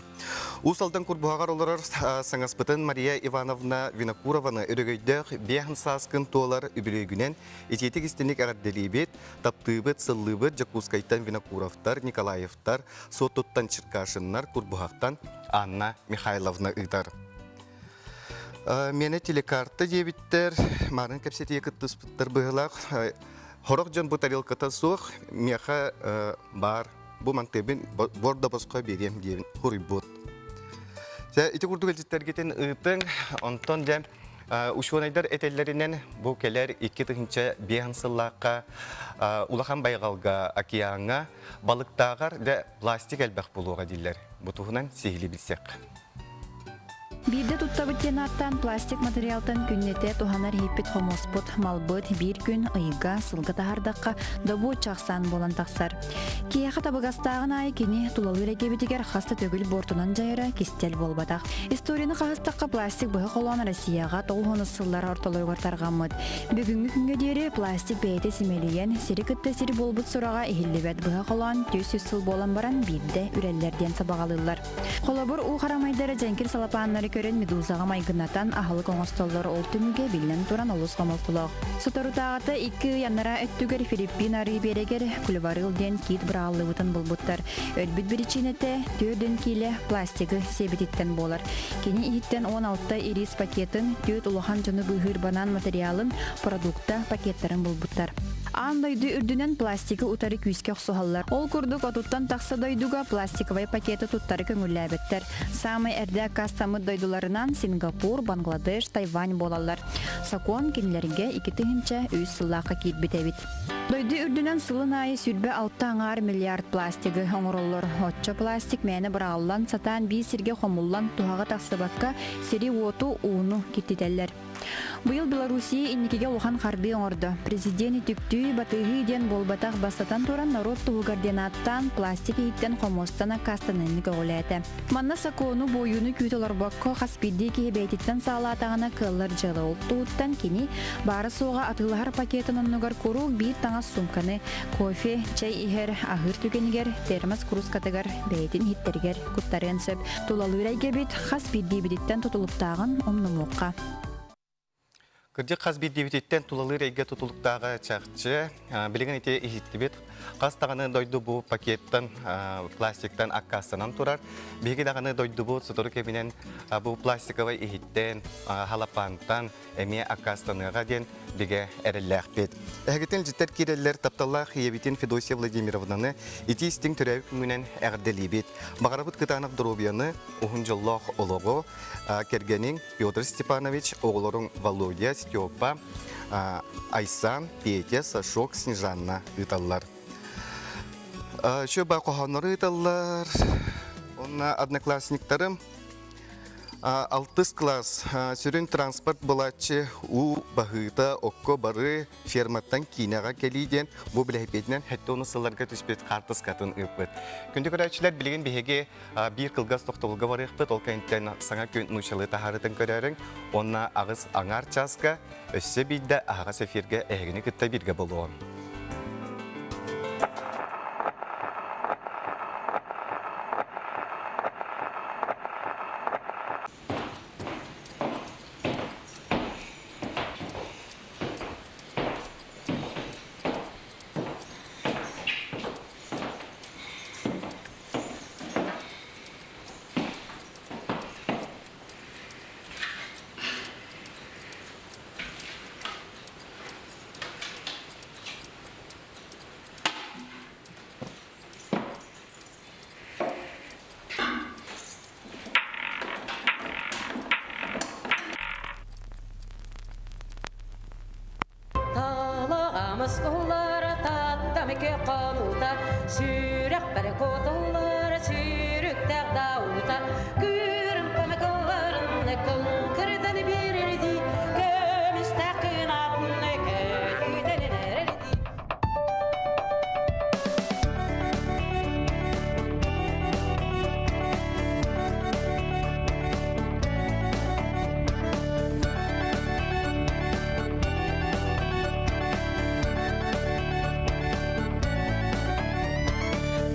Уус Алдан Курбуһаҕар олорор саҥаспытын Мария Ивановна Винокурованы өрөгөйдөөх биэһин сааскын туолар үбүлүөйгүнэн итиитик истиник эҕэрдэлиибит, таптыыбыт, сыллыыбыт Дьокуускайтан Винокуровтар, Николаевтар, Суоттуттан Черкашиннар, Курбуһахтан Анна Михайловна ыытар. Миэнэ телекарта диэбиттэр, марын кэпсэтиигэ кыттыспыттар быһыылаах. Хорох дьон бу тарелката суох, миэхэ баар бу мантыыбын бордо босхо биэриэм диэбин хуруйбут. Ити курдук илдьиттэргитин ыытыҥ, онтон дьэ учуонайдар этэллэринэн бу кэлэр 2005 сыллаахха улахан байҕалга океаҥҥа балыктааҕар да пластик элбэх буолуоҕа дииллэр. Бу туһунан сиһилии билсиэххэ. Биирдэ туттабыт диэн ааттаан пластик материалтан күннэтэ туһанар иһиппит-хомуоспут, малбыт биир күн ыйга, сылга таһаардахха добуочча ахсаан буолан тахсар. Киһиэхэ табыгастааҕын аайы кини тулалыыр эйгэбитигэр хас да төгүл буортунан дьайара кистэл буолбатах. Историяны хаһыстахха пластик быһа холоон Россияҕа 90 сыллар ортолоругар тарҕаммыт. Бүгүҥҥү күҥҥэ диэри пластик бэйэтэ симэлийэн, сири кытта сир буолбут сураҕа иһиллибэт быһа холоон 400 сыл буолан баран биирдэ үрэллэр диэн сабаҕалыыллар. Холобур, уу харамайдара дьэҥкир салапааннары көрөн медузаҕа майгынатан аһылык оҥостоллор, ол түмүгэ биллэн туран олус хомолтолоох. Соторутааҕыта икки ый анараа өттүгэр Филиппин арыы биэрэгэр кульварыл диэн киит быраҕыллыбытын булбуттар. Өлбүт биричиинэтэ 4 киилэ пластигы сиэбититтэн буолар. Кини иһиттэн 16 ирис пакетын, түөрт улахан дьону быыһыыр банан материалын, продукта пакеттарын булбуттар. Аан дойду үрдүнэн пластигы утары күүскэ охсуһаллар. Ол курдук, отуттан тахса дойдуга пластиковай пакеты туттары көҥүллээбэттэр. Саамай эрдэ аккаастаммыт дойдуларынан Сингапур, Бангладеш, Тайвань буолаллар. Сокуон кинилэргэ 2003 сыллаахха киирбит эбит. Дойду үрдүнэн сылын аайы 26 аҥаар миллиард пластигы оҥороллор. Оччо пластик мээнэ быраҕыллан, сатаан биир сиргэ хомуллан туһаҕа тахсыбакка, сири-уоту, ууну киртитэллэр. Быйыл Белоруссия инникигэ улахан хардыы оҥордо. Президент үтүктүү, батыһыы диэн буолбатах, бастатан туран норуот туһугар диэн ааттаан, пластик иһиттэн хомуостан аккаастаныыны көҕүлээтэ. Манна сокуону, буойууну күүтэ олорбокко, хас биирдии киһи бэйэтиттэн саҕалаатаҕына кыаллар дьыала. Ол туһуттан кини баара-суоҕа атыылаһар пакетын оннугар куруук биир таҥас суумканы, кофе, чэй иһэр, аһыыр түгэнигэр термос куруускатыгар бэйэтин иһиттэригэр куттарыан сөп. Тулалыыр эйгэбит хас биирдиибититтэн тутулуктааҕын умнумуохха. Кырдьык хас биирдиибититтэн тулалыыр эйгэ тутулуктааҕа чахчы. Билигин ити иһиттибит. Хас даҕаны дойду бу пакеттан, пластиктан аккаастанан турар. Биһиги даҕаны дойдубут сотору кэминэн бу пластиковай иһиттэн, халапаантан эмиэ аккаастаныаҕа диэн бигэ эрэллээхпит. Эһигитин илдьиттэр киирэллэр тапталлаах ийэбитин Федосия Владимировнаны итии истиҥ төрөөбүт күҥҥүнэн эҕэрдэлиибит. Баҕарабыт кытаанах доруобуйаны, уһун дьоллоох олоҕу, кэргэниҥ Петр Степанович, оҕолоруҥ Володя, Степа, Айсан, Петя, Сашок, Снежанна ыыталлар. Еще ба хоһооннору ыыталлар. Онно одноклассниктарым Алтыс класс сүрүн транспорт булааччы уу баһыыта окко бары ферматтан киинэҕэ кэлии диэн бу билэһипиэтинэн хэттэ уну сылларга түспүт хаартыскатын ыыппыт. Күндү көрөөччүлэр билигин биһиги биир кылгас тохтобулга барыахпыт, ол кэнниттэн саҥа күн нууччалыы таһаарытын көрөөрүҥ уонна аҕыс аҥаар чааска өссө биирдэ аһаҕас эфиргэ эһигини кытта бииргэ буолуоҕум. Талаҕамыс куллара таттам хонуута сүрэхпэр кутуллар сүүрүктээх даута күүрүм көмө кылын биэрэрдии көмүстээх кынатын көтүтэн эрэрдии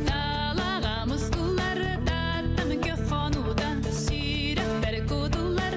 Далаҕа мускуллар, таттам көх хонуута, сүрэхпэр кутуллар,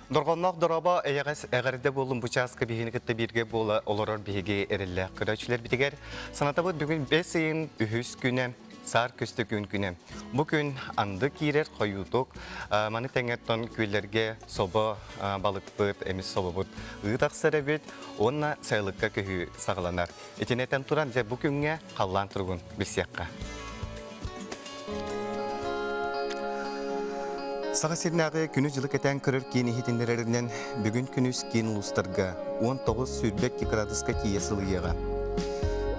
Дорҕонноох дорообо эйэҕэс эҕэрдэ буоллун бу чааска биһигини кытта бииргэ буола олорор биһиги эрэллээх көрөөччүлэрбитигэр. Санатабыт бүгүн бэс ыйын үһүс күнэ, саар көстөкүүн күнэ. Бу күн анды киирэр хойуутук, маны тэҥэттон күөллэргэ собо балыкпыт, эмис собобут ыы тахсар эбит уонна сайылыкка көһүү саҕаланар. Итини этэн туран, дьэ бу күҥҥэ халлаан туругун билсиэххэ. Саха сиринээҕи күнү-дьылы кэтээн көрөр киин иһитиннэрэринэн бүгүн күнүс киин улуустарга 19-22 кыраадыска тиийэ сылыйыаҕа.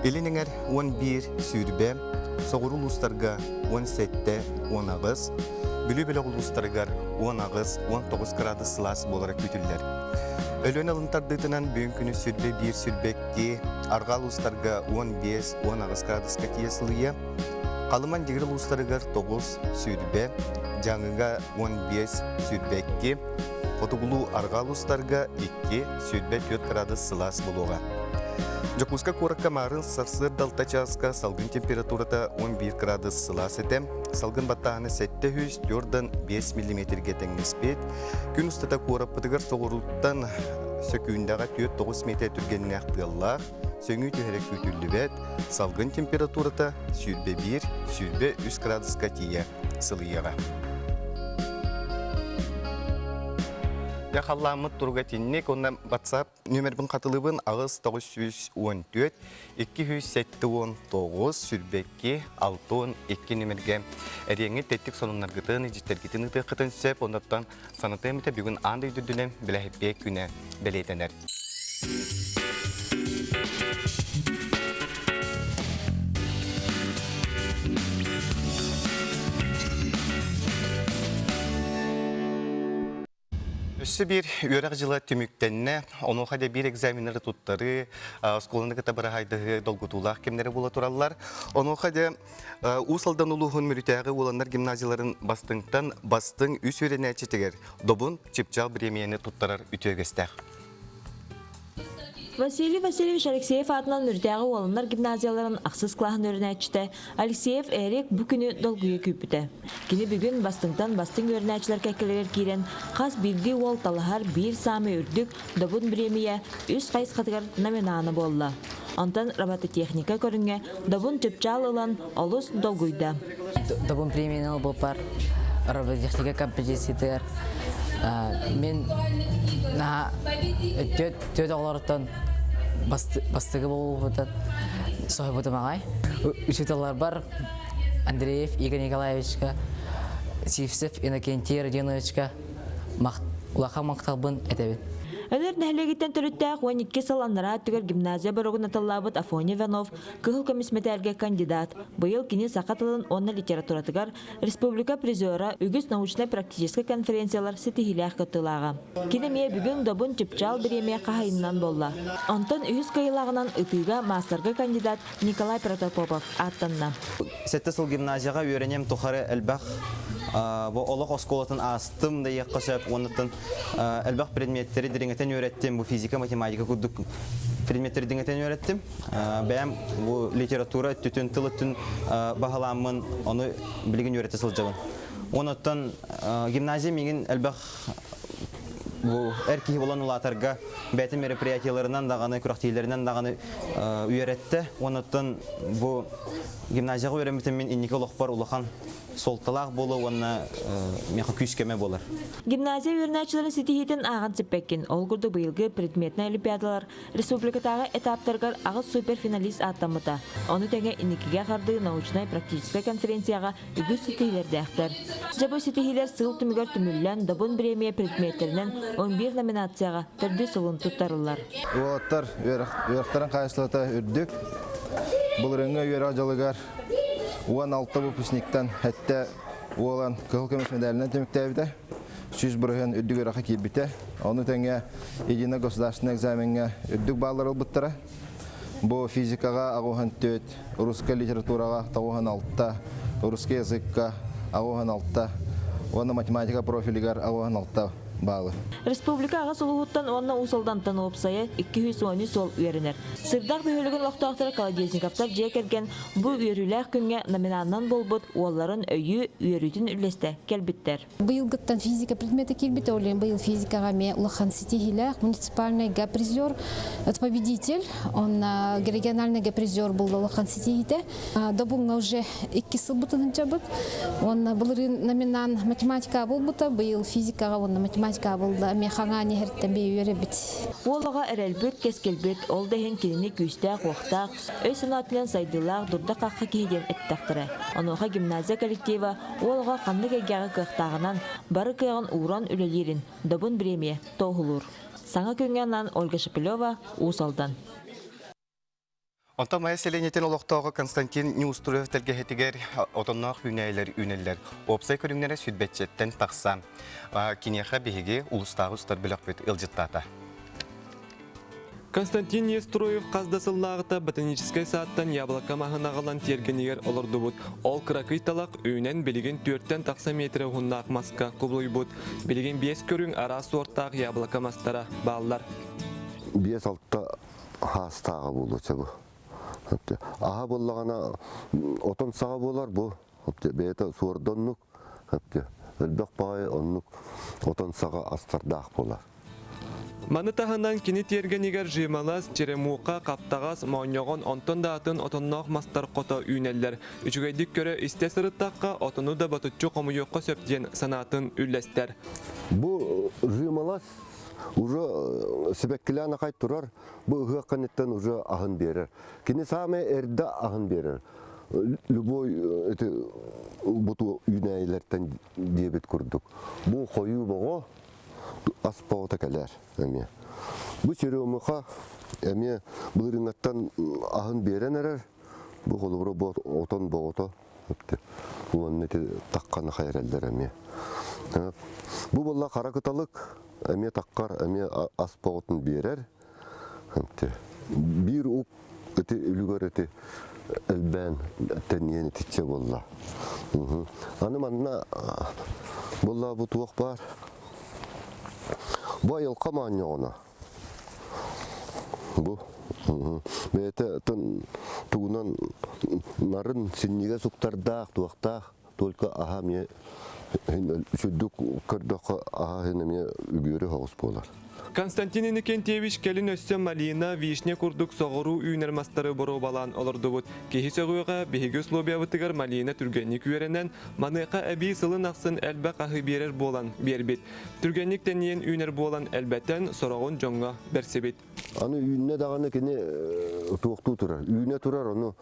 Илин эҥэр 11-сүүрбэ, соҕуруу улуустарга 17-18, Бүлүү бөлөх улуустарыгар 18-19 кыраадыс сылаас буолара күүтүллэр. Өлүөн алын тардыытынан бүгүн күнүс 21-22, арҕаа улуустарга 15-18 кыраадыска тиийэ сылыйыа. Халыман Дьигир улуустарыгар 9, сүүрбэ, Дьааҥыга 15, 22, Хотугулуу арҕаа улуустарга 2, 24 кыраадыс сылаас буолуоҕа. Дьокуускай куоракка маарын сарсыарда алта чааска салгын температурата 11 кыраадыс сылаас этэ. Салгын баттааһына 704 5 миллиметргэ тэҥнэспит. Күн устата куораппытыгар соҕурууттан сөкүүндэҕэ 4-9 метр түргэннээх тыаллаах, сөҥүү түһэрэ күүтүллүбэт, салгын температурата 21-23 градуска тиийэ сылыйыаҕа. Дьэ халлааммыт туруга итинник, уонна WhatsApp нүөмэрбин хатылыыбын 8 914 279 22 62 нүөмэргэ эриэҥҥит тэттик сонуннаргытын, илдьиттэргитин ыытыаххытын сөп, оннуттан Санатыам этэ бүгүн аан дойду үрдүнэн бэлэһиппиэ күнэ бэлиэтэнэр. Өссө биир үөрэх дьыла түмүктэннэ. Онуоха да биир экзаменнары туттарыы, оскуоланы кытта быраһайдаһыы долгутуулаах кэмнэрэ буола тураллар. Онуоха да Уус Алдан улууһун Мүрүтээҕи уоланнар гимназияларын бастыҥтан бастыҥ үс үөрэнээччитигэр Добун Чыпчаал бириэмийэни туттарар үтүө үгэстээх. Василий Васильевич Алексеев аатынан Мүрүтээҕи уоланнар гимназияларын ахсыс кылааһын үөрэнээччитэ Алексеев Эрик бу күнү долгуйа күүппүтэ. Кини бүгүн бастыҥтан бастыҥ үөрэнээччилэр кэккэлэригэр киирэн хас биирдии уол талаһар биир саамай үрдүк Добун бириэмийэ үс хайысхатыгар номинана буолла. Онтон робототехника көрүҥҥэ Добун чыпчаал ылан олус долгуйда. Добун премияны ылбыппар робототехника компетенциятыгар мин наһаа түөрт оҕолоруттан бастакы буолбутун соһуйбутум аҕай. Учууталларбар Андреев Игорь Николаевичка, Сивцев Иннокентий Родионовичка улахан махталбын этэбин. Өнөр нэһилиэгиттэн төрүттээх 12 сыл анараа өттүгэр гимназия боругун атыллаабыт Афоня Иванов кыһыл көмүс мэтээлгэ кандидат. Быйыл кини саха тылын уонна литературатыгар республика призера, үгүс научнай-практическай конференциялар ситиһиилээх кыттыылааҕа. Кини эмиэ бүгүн Добун Чыпчаал бириэмийэ хаһайынынан буолла. Онтон үһүс кыайыылааҕынан ытыыга маастарга кандидат Николай Протопопов ааттанна. Сэттэ сыл гимназияҕа үөрэниэм тухары элбэх бу олох оскуолатын аастым да диэххэ сөп уоннаттан элбэх предметтэри дириҥэтэн үөрэттим бу физика математика курдук предметтэри дириҥэтэн үөрэттим бэйэм бу литература өттүтүн тыл өттүн баһылааммын ону билигин үөрэтэ сылдьабын онуттан гимназия миигин элбэх бу эр киһи буолан улаатарга бэйэтин мероприятиеларынан даҕаны күрэхтиилэринэн даҕаны үөрэттэ уоннаттан бу гимназияҕа үөрэммитим мин инники олохпор улахан суолталаах буолуо уонна миэхэ күүс-көмө буолар. Гимназия үөрэнээччилэрин ситиһиитин ааҕан сиппэккин. Ол курдук быйылгы предметнай олимпиадалар республикатааҕы этаптарыгар аҕыс суперфиналист ааттаммыта. Ону тэҥэ инникигэ хардыы научнай-практическай конференцияҕа үгүс ситиһиилэрдээхтэр. Дьэ бу ситиһиилэр сыл түмүгэр түмүллэн, Добун бириэмийэ предметтэринэн 11 номинацияҕа төрдүс сылын туттарыллар. Уолаттар үөрэхтэрин хаачыстыбата үрдүк. Былырыыҥҥы үөрэх дьылыгар 16 выпускниктан сэттэ уолан кыһыл көмүс медалынан түмүктээбитэ. 100% үрдүк үөрэххэ киирбитэ. Ону тэҥэ единый государственный экзамеҥҥа үрдүк бааллар ылбыттара. Бу физикаҕа аҕуһан түөрт, русскай литератураҕа тоҕуһан алта, русский языкка аҕуһан алта уонна математика профилигар аҕуһан алта. баалы. Республика аҕыс улууһуттан уонна Уус Алдантан уопсайа 213 уол үөрэнэр. Сырдах бөһүөлэгин олохтоохторо Колодезниковтар дьиэ кэргэн бу үөрүүлээх күҥҥэ номинаннан буолбут уолларын өйүү, үөрүүтүн үллэстэ кэлбиттэр. Быйылгыттан физика предметэ киирбитэ, ол иһин быйыл физикаҕа эмиэ улахан ситиһиилээх муниципальнайга призер, победитель, онно региональнайга призер буолла улахан ситиһиитэ. Добуҥҥа уже икки сылбытын сылдьабыт. Уонна былырыын номинант математика буолбута, быйыл физикаҕа уонна математика буолла. Эмиэ хаҥаан иһэртэн бэйэ үөрэбит. Уол оҕо эрэлбит, кэскилбит, ол да иһин кинини күүстээх-уохтаах, өй-санаатынан сайдыылаах дурда-хахха киһи диэн эттэхтэрэ. Онуоха гимназия коллектива уол оҕо ханнык эйгэҕэ кыахтааҕынан, бары кыаҕын ууран үлэлиирин Добун бириэмийэ туоһулуур. Саҥа күҥҥэ анаан Ольга Шепелева, Уус Алдан. Онтон Майа сэлиэнньэтин олохтооҕо Константин Неустроев тэлгэһэтигэр отонноох үүнээйилэр үүнэллэр. Уопсай көрүҥнэрэ сүүрбэччэттэн тахса. Киниэхэ биһиги улуустааҕы устар бөлөхпүт ыалдьыттаата. Константин Нестроев хас да сыллааҕыта ботаническай саадтан яблоко маһын аҕалан тиэргэнигэр олордубут. Ол кыракый талах үүнэн билигин түөртэн тахса метрэ уһуннаах маска кубулуйбут. Билигин биэс көрүҥ араас суортаах яблоко мастара бааллар. Биэс-алта хаастааҕа буолуо бу. Аһа буоллаҕына отон саҕа буолар бу. Бэйэтэ суордоннук элбэх баҕайы оннук отон саҕа астардаах буолар. Маны таһынан кини тиэргэнигэр жималас, черемуха, хаптаҕас, моонньоҕон, онтон да атын отонноох мастар хото үүнэллэр. Үчүгэйдик көрө-истэ сырыттахха, отону да ботуччу хомуйуохха сөп диэн санаатын үллэстэр. Бу жималас уже сибэккилээн ахай турар, бу ыһыах кэнниттэн уже аһын биэрэр. Кини саамай эрдэ аһын биэрэр. Любой эти буту үүнээйилэртэн диэбит курдук. Бу хойуу боҕо ас боҕото кэлэр эмиэ. Бу черемуха эмиэ былырыыҥҥаттан аһын биэрэн эрэр. Бу холобура бу отон боҕото Уонна ити тахханы хайараллар эмиэ. Бу буолла хара кыталык эмиэ таххар эмиэ ас боҕотун биэрэр. Биир ук ити үлүгэр ити элбээн тэнийэн итиччэ буолла. Аны манна буолла бу туох баар? Бу айылҕа моонньоҕоно. Бу бэйэтэ тугунан нарын синньигэс уктардаах, туохтаах, только аһа эмиэ сүрдүк көрдөххө аһа иһин эмиэ үгүөрү соҕус буолар. Константин Иннокентьевич кэлин өссө малина, вишня курдук соҕуруу үүнэр мастары боруобалаан олордубут. Киһи сөҕүөҕэ, биһиги условиябытыгар малина түргэнник үөрэнэн, маныаха эбии сылын ахсын элбэх аһы биэрэр буолан биэрбит. Түргэнник тэнийэн үүнэр буолан элбэтэн, сороҕун дьоҥҥо бэрсибит. Аны үүннэ даҕаны кини туохтуу турар. Үүнэ турар, ону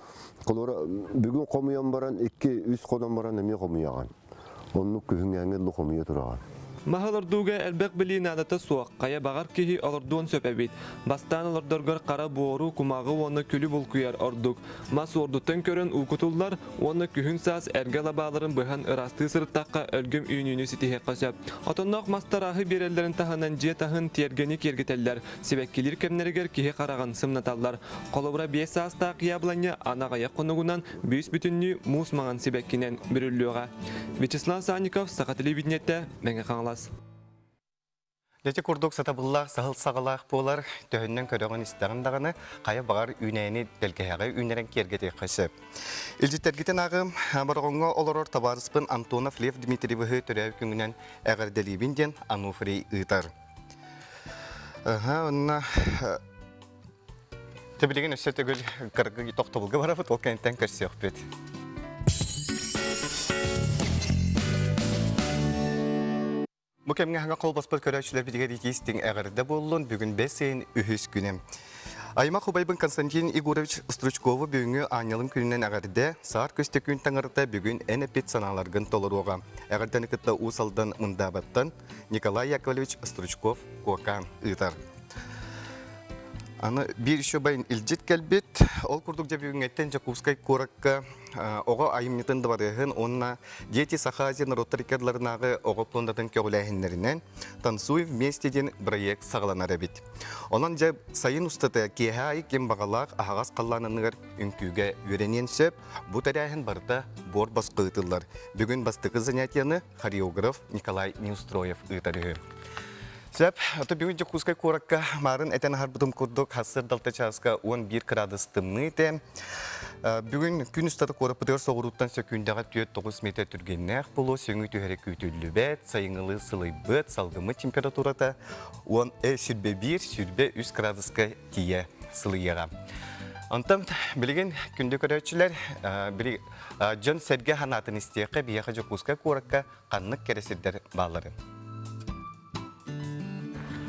холобура бүгүн хомуйан баран икки-үс хонон баран эмиэ хомуйаҕын. Оннук күһүҥҥээҥҥи дылы хомуйа тураҕын. Маһы олордууга элбэх билии наадата суох, хайа баҕар киһи олордуон сөп эбит. Бастаан олордоргор хара буору, кумаҕы уонна күлү булкуйар ордук. Мас уордуттан көрөн уу кутуллар уонна күһүн-саас эргэ лабааларын быһан ыраастыы сырыттахха өлгөм үүнүүнү ситиһиэххэ сөп. Отонноох мастар аһы биэрэллэрин таһынан дьиэ таһын тиэргэни киэргэтэллэр, сибэккилиир кэмнэригэр киһи хараҕын сымнаталлар. Холобура, биэс саастаах яблоня аны аҕыйах хонугунан бүүс-бүтүннүү муус маҥан сибэккинэн бүрүллүөҕэ. Вячеслав Санников, Саха телевидениетэ, Мэҥэ Хаҥалас. Ити курдук сатабыллаах саһыл саҕалаах буолар, төһөннөн көрөҕүн-истэҕин даҕаны, хайа баҕар үүнээни тэлгэһэҕэ үүннэрэн киэргэтиэххэ сөп. Илдьиттэргитин ааҕым, Бороҕоҥҥо олорор табаарыспын Антонов Лев Дмитриевиһы төрөөбүт күҥүнэн эҕэрдэлиибин диэн Ануфрий ыытар. Аха, онно Билигин өссө төгүл кыргы тохтобулга барабыт, ол кэнниттэн көрсүөхпүт. Бу кэмҥэ хаҥа холбоспот көрөөччүлэрбитигэр итии-истиҥ эҕэрдэ буоллун. Бүгүн бэс ыйын үһүс күнэ. Аймах убайбын Константин Егорович Стручкову бүгүҥҥү аанньалын күнүнэн эҕэрдэ, саар көстөкүүн таҥарата бүгүн эн эппит санааларгын толоруоҕа. Эҕэрдэни кытта Уус Алдан Мындаабаттан Николай Яковлевич Стручков Куокаан ыытар. Аны биир еще байын илдьит кэлбит. Ол курдук дьэ бүгүҥҥэттэн Дьокуускай куоракка оҕо айымньытын дыбарыаһын уонна Дети Саха Азия норуоттар иккардыларынааҕы оҕо пуондатын көҕүлээһиннэринэн «Танцуй вместе» диэн бырайыак саҕаланар эбит. Онон дьэ сайын устата киэһэ аайы ким баҕалаах аһаҕас халлаан анныгар үҥкүүгэ үөрэниэн сөп. Бу тэрээһин барыта буор босхо ыытыллар. Бүгүн бастакы занятиены хореограф Николай Неустроев ыытар үһү. Сөп, ото бүгүн Дьокуускай куоракка маарын этэн аһарбытым курдук сарсыардалта чааска 11 кыраадыс тымныы этэ. Бүгүн күн устата куораппытыгар соҕурууттан сөкүүндэҕэ 4-9 метр түргэннээх буолуо, сөҥүү түһэрэ күүтүллүбэт, сайыҥҥылыы сылыйбыт, салгыммыт температурата 10 сүүрбэ 1, 23 кыраадыска тиийэ сылыйыаҕа. Онтон билигин күндү көрөөччүлэр, дьон-сэргэ санаатын истиэххэ биһиэхэ Дьокуускай куоракка ханнык кэрэ сирдэр баалларын.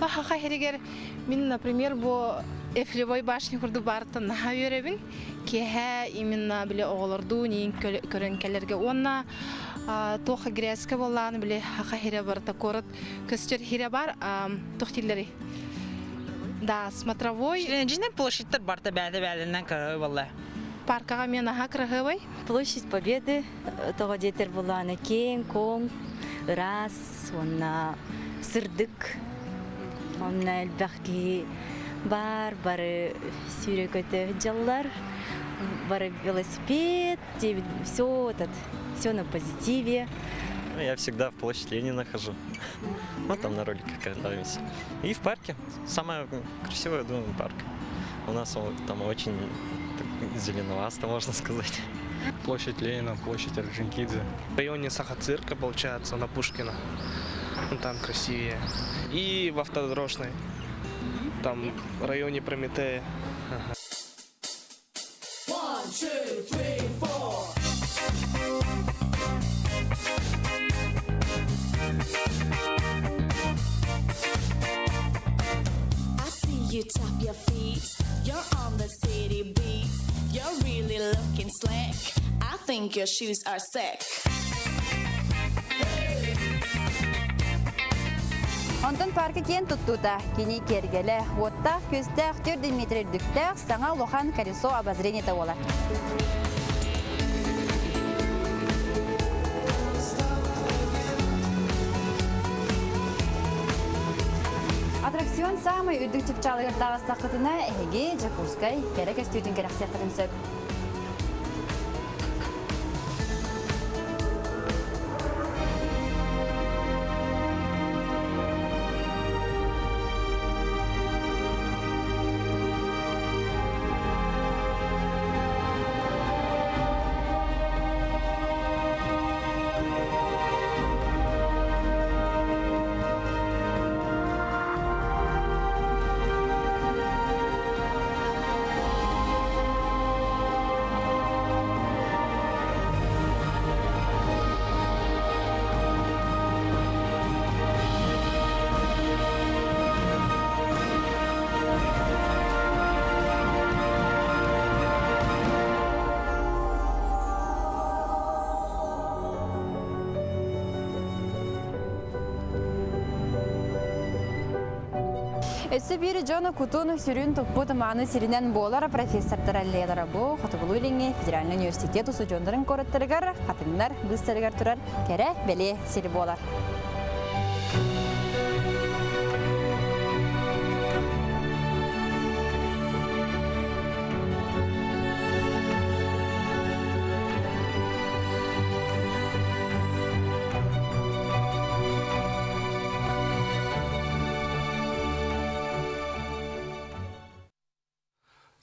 Саха сиригэр мин, например, бу Эйфелевой башня курдук баарыттан наһаа үөрэбин. Киэһэ именно били оҕолордуун иин көрөн кэлэргэ уонна туох грязка буоллаҕына били саха сирэ барыта куорат көстөр сирэ баар туох дииллэрий да смотровой Дьиҥинэн площадьтар барыта бэйэтэ-бэйэлэринэн кыраһыабай буолла. Паркаҕа эмиэ наһаа кыраһыабай. Площадь Победы тоҕо диэтэр булааны киэҥ-куоҥ, ыраас уонна сырдык. Онно элбэх киһи баар, бары сүүрэ-көтө дьаллар, бары велосипед, все этот, все на позитиве. Ну, я всегда в площадь Ленина хожу. Вот там на роликах катаемся. И в парке. Самое красивое, думаю, парк. У нас он там очень зеленовато, можно сказать. Площадь Ленина, площадь Орджоникидзе. В районе Сахацирка, получается, на Пушкина. Ну, там красивее. И в Автодорожной. Там в районе Прометея. Ага. One, two, three, four. I see you tap your feet. You're on the city beat. You're really looking slick. I think your shoes are sick. Онтон парка киэн туттуута, кини киэргэлэ, уоттаах-күөстээх 4 метр үрдүктээх саҥа улахан колесо обозрениета буолар. Аттракцион саамай үрдүк чыпчаалыгар таҕыстаххытына, эһиги Дьокуускай кэрэ көстүүтүн кэрэхсиэххитин сөп. Өссө биир дьон кутун сүрүн туппут мааны сиринэн буолар профессордар аллеялара бу Хотугулуу-Илиҥҥи федеральнай университет устудьуоннарын куораттарыгар хатыҥнар быыстарыгар турар кэрэ бэлиэ сир буолар.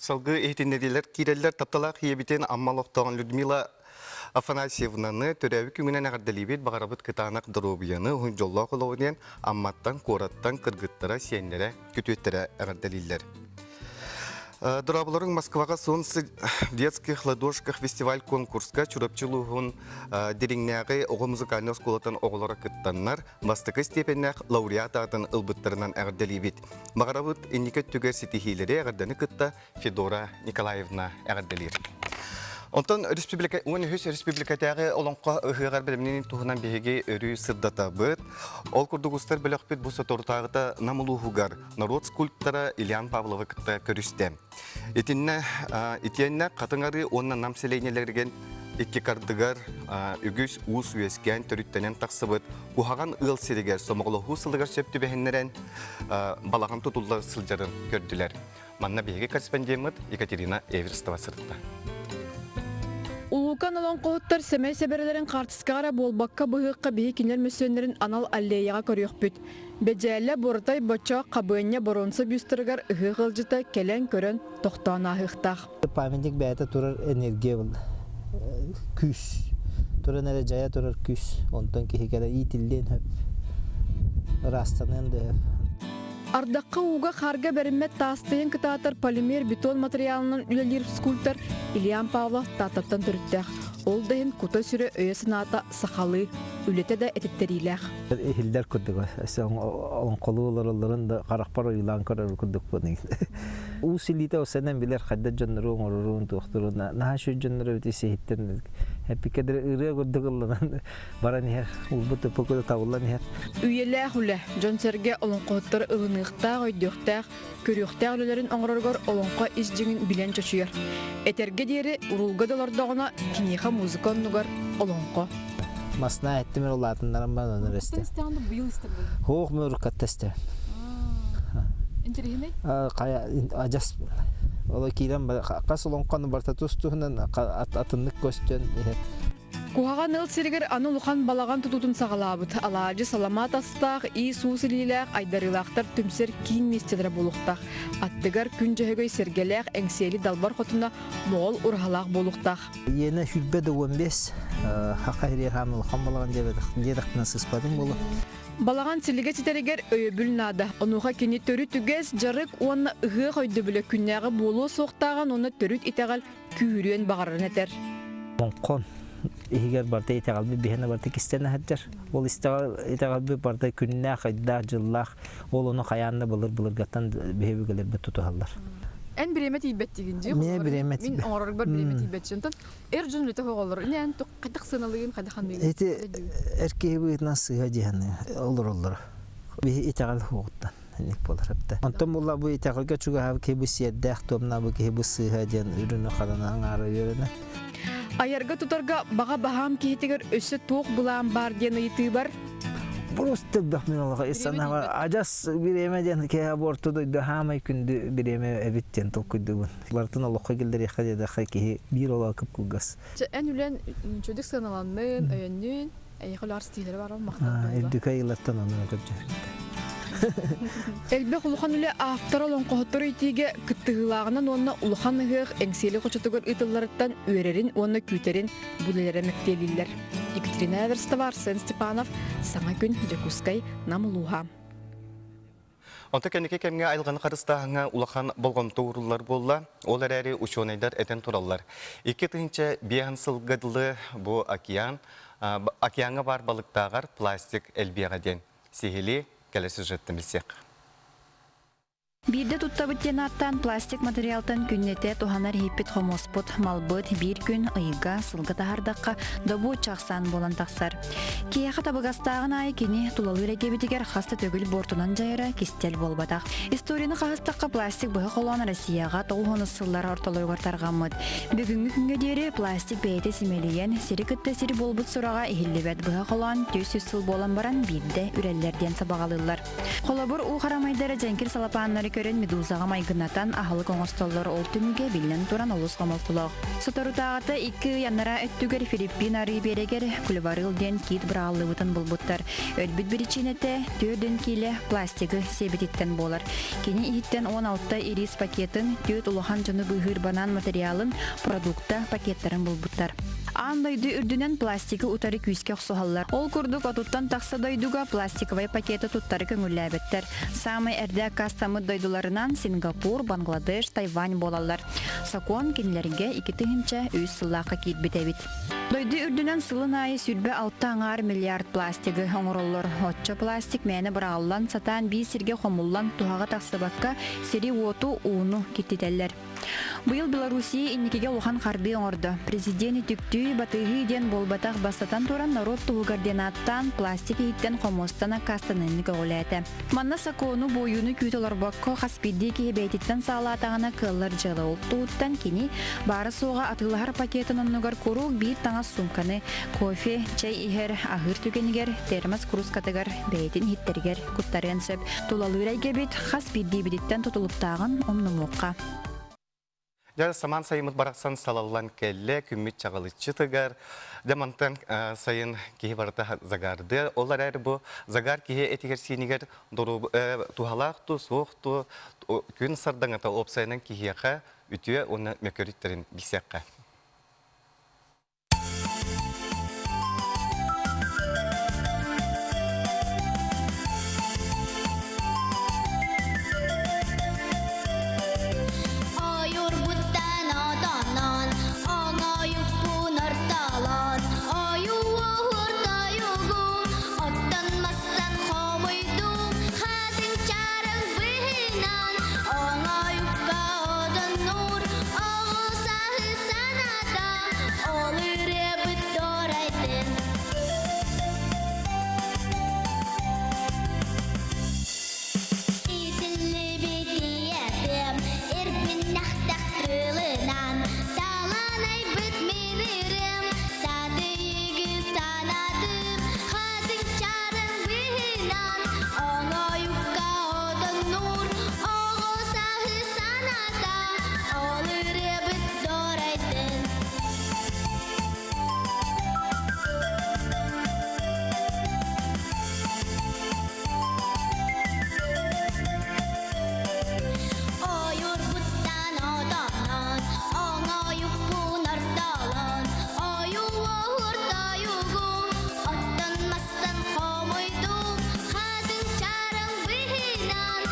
Салгыы иһитиннэриилэр киирэллэр тапталаах ийэбитин Амма олохтооҕун Людмила Афанасьевнаны төрөөбүт күҥүнэн эҕэрдэлиибит, баҕарабыт кытаанах доруобуйаны, уһун дьоллоох олоҕу диэн Амматтан, куораттан кыргыттара, сиэннэрэ, күтүөттэрэ эҕэрдэлииллэр. Дорооболоруҥ Москваҕа Солнце в детских ладошках фестиваль-конкурска Чурапчы улууһун Дириҥнээҕи оҕо музыкальнай оскуолатын оҕолоро кыттаннар, бастакы степеннээх лауреат аатын ылбыттарынан эҕэрдэлиибит. Баҕарабыт инники өттүгэр ситиһиилэри эҕэрдэни кытта Федора Николаевна эҕэрдэлиир. Онтон республика 13 республикатааҕы олоҥхо ыһыаҕар бэлэмнэнии туһунан биһиги өрүү сырдатабыт. Ол курдук устар бөлөхпүт бу соторутааҕыта Нам улууһугар норуот скульптора Ильян Павловы кытта көрүстэ. Итиннэ итиэннэ Хатыҥ Арыы уонна Нам сэлиэнньэлэригэр икки кардыгар үгүс уус үөскээн төрүттэнэн тахсыбыт куһаҕан ыал сиригэр сомоҕолоһуу сылыгар сөп түбэһиннэрэн балаҕан тутулла сылдьарын көрдүлэр. Манна биһиги корреспондеммыт Екатерина Эверстова сырытта. Улуукан олоҥхоһуттар сэмэй сэбэрэлэрин хаартыскаҕа эрэ буолбакка быһыахха биһи кинилэр мөссүөннэрин анал аллеяҕа көрүөхпүт. Бэдьээлэ, Буратай, Бочоох, Хабыанньа, Боруонса бюстарыгар ыһыах ыалдьыта кэлэн көрөн тохтоон ааһыахтаах. Памятник бэйэтэ турар энергия был күүс. Туран эрэ дьайа турар күүс. Онтон киһи кэлэ иитиллиэн сөп. Ыраастаныан да сөп. Ардахха ууга хаарга бэриммэт таастыйан кытаатар полимер бетон материалынан үлэлиир скульптор Ильян Павлов Тааттаттан төрүттээх. Ол да иһин кута-сүрэ өйө-санаата сахалыы, үлэтэ да этиттэриилээх. Иһиллэр курдук олоҥхолуу олороллорун да харахпар ойуулаан көрөр курдукпун. Уус илиитэ осенен билэр хайдах дьоннору оҥорорун, туохтурун наһаа үчүгэй дьоннору эбит ис-иһиттэн эппиккэ ырыа курдук ылланан баран иһэр, уурбут туппут табыллан иһэр. Үйэлээх үлэ, дьон-сэргэ олоҥхоһуттары ылыныахтаах, өйдүөхтээх, көрүөхтээх үлэлэрин оҥороругар олоҥхо ис дьиҥин билэн чочуйар. Этэргэ диэри, уруулга да олордоҕуна, киниэхэ музыка оннугар олоҥхо. Масна эттимер улаатыннаран баран онор эстэ. Хоох мөрүккатта эстэ. Интэриэһинэй? Хайа адьас Ола киирэн хас олоҥхону барта тус-туһунан атыннык көстөн иһэр. Куһаҕан ыал сиригэр аны улахан балаҕан тутуутун саҕалаабыт. Алаадьы саламаат астаах, иис-уус илиилээх, айдарыылаахтар түмсэр киин миэстэлэрэ буолуохтаах. Аттыгар Күн Дьөһөгөй сэргэлээх Эҥсиэли далбар хотуна Моҕол ураһалаах буолуохтаах. Иэнэ сүрбэ да 15 хаха ириэр хаан улахан балаҕан диэтэхпинэ сыспатым буолуо. Балаҕан силигэ ситэригэр өйөбүл наада. Онуоха кини төрүт үгэс, дьарык уонна ыһыах өйдөбүлэ күннээҕи буолуо суохтааҕын уонна төрүт итэҕэл күүһүрүөн баҕарарын этэр. Олоҥхон иһигэр барыта итэҕэлбит биһиэнэ барыта кистэнэ сылдьар. Ол итэҕэлбит барыта күннээх, ыйдаах, дьыллаах. Ол ону хайаан да былыр-былыргаттан биһи өбүгэлэрбит тутуһаллар. Эн бириэмэ тиийбэт дии. Миэ бириэмэ Мин оҥороргор бириэмэ тиийбэт. Онтон эр дьон үлэтэ оҕолор. Ини эн хайдах сыаналыгын, хайдах ханныгын? Ити эр киһи быһыытынан сыыһа дьиһэн олороллор. Биһи итэҕэл хуоҕуттан. Инник буолар эбитэ. Онтон буолла бу итэҕэлгэ чугаһаабыт киһи бу сиэрдээх туомна бу киһи бу сыыһа диэн үрүнү хараны аҥаара үөрэнэ. Айарга тутарга баҕа баһаам киһитигэр өссө туох былаан баар диэн ыйытыыбар Просто элбэх мин олоҕо ис санаабар адьас бириэмэ диэн киһи аборто дойду хаамай күндү бириэмэ эбит диэн толкуйдуубун. Барытын олоххо киллэриэххэ диэтэххэ киһи биир олоҕо кып-кылгас. Эн үлэн үчүгдүк сыаналаннын, өйөннүн, Эйиэхэ үлэҕэр ситиһиилэри баарбын махтал буолла. Үрдүкэ айыллартан ону көрдөрбүттэр. Элбэх улахан үлэ автор олоҥхоһуттар ыйтиигэ кыттыһыылааҕынан уонна улахан ыһыах Эҥсиэли хочотугар ыытылларыттан үөрэрин уонна күүтэрин бу үлэлэрэ мэктиэлииллэр. Екатерина Эверстова, Арсен Степанов, Саҥа күн, Дьокуускай, Нам улууһа. Онто кэнники кэмҥэ айылҕаны харыстааһыҥҥа улахан болҕомто ууруллар буолла. Ол эрээри учуонайдар этэн тураллар. 2005 сылга дылы бу океан, океаҥҥа баар балыктааҕар пластик элбиэҕэ диэн сиһилии кэлэ сюжеттан билсиэххэ. Биирдэ туттабыт диэн ааттаан пластик материалтан күннэтэ туһанар иһиппит-хомуоспут, малбыт биир күн ыйга, сылга таһаардахха добуочча ахсаан буолан тахсар. Киһиэхэ табыгастааҕын аайы кини тулалыыр эйгэбитигэр хас да төгүл буортунан дьайара кистэл буолбатах. Историяны хаһыстахха пластик быһа холоон Россияҕа 90 сыллар ортолоругар тарҕаммыт. Бүгүҥҥү күҥҥэ диэри пластик бэйэтэ симэлийэн, сири кытта сир буолбут сураҕа иһиллибэт быһа холоон 400 сыл буолан баран биирдэ үрэллэр диэн сабаҕалыыллар. Холобур, уу харамайдара дьэҥкир салапааннары көрөн медузаҕа майгынатан аһылык оҥостоллор, ол түмүгэ биллэн туран олус хомолтолоох. Соторутааҕыта икки ый анараа өттүгэр Филиппин арыы биэрэгэр кульварыл диэн кит быраҕыллыбытын булбуттар. Өлбүт биричиинэтэ 4 киилэ пластигы сиэбититтэн буолар. Кини иһиттэн 16 ирис пакетын, түөрт улахан дьону быыһыыр банан материалын, продукта пакеттарын булбуттар. Аан дойду үрдүнэн пластигы утары күүскэ охсуһаллар. Ол курдук отуттан тахса дойдуга пластиковай пакеты туттары көҥүллээбэттэр. Саамай эрдэ аккаастаммыт дойдуларынан Сингапур, Бангладеш, Тайвань буолаллар. Сокуон кинилэргэ 2003 сыллаахха киирбит эбит. Дойду үрдүнэн сылын аайы 26 аҥаар миллиард пластигы оҥороллор. Оччо пластик мээнэ быраҕыллан, сатаан биир сиргэ хомуллан туһаҕа тахсыбакка, сири-уоту, ууну киртитэллэр. Быйыл Белоруссия инникигэ улахан хардыы оҥордо. Президент үтүктүү, батыһыы диэн буолбатах, бастатан туран норуот туһугар диэн ааттаан, пластик иһиттэн хомуостан аккаастаныыны көҕүлээтэ. Манна сокуону, буойууну күүтэ олорбокко, хас биирдии киһи бэйэтиттэн саҕалаатаҕына кыаллар дьыала. Ол туһуттан кини баара-суоҕа атыылаһар пакетын оннугар куруук биир таҥас суумканы, кофе, чэй иһэр, аһыыр түгэнигэр термос куруускатыгар бэйэтин иһиттэригэр куттарыан сөп. Тулалыыр эйгэбит хас биирдиибититтэн тутулуктааҕын умнумуохха. Дьэ, самаан сайыммыт барахсан салаллан кэллэ, күммүт чаҕылыччы тыгар. Дьэ, мантан сайын киһи барыта загардыа. Ол эрээри бу загар киһи этигэр-сиинигэр туһалаах ту, суох ту, күн сардаҥата уопсайынан киһиэхэ үтүө уонна мөкөрүттэрин билсиэххэ. Ойурбуттан отонон, оҥойуппун ортолон, ойуоһур тойугу, оттон мастан хомуйдум, хатыҥ чарыҥ быһынан, оҥойукка одоннуур, оҕус аһы саната, ол ырыабыт дорайдын. Итиллибит ийэтим ирбиннэхтэх тылынан таланайбыт мин ырым сатыйыгы санатым хатыҥ чарын быһынан оҥойукка отоннуур оҕо саһы саната ол ырыабыт дорайдын. Ойурбуттан отонон, оҥойуппун ортолон, ойуоһур тойугу, оттон мастан хомуйдум, хатыҥ чарыҥ быһынан,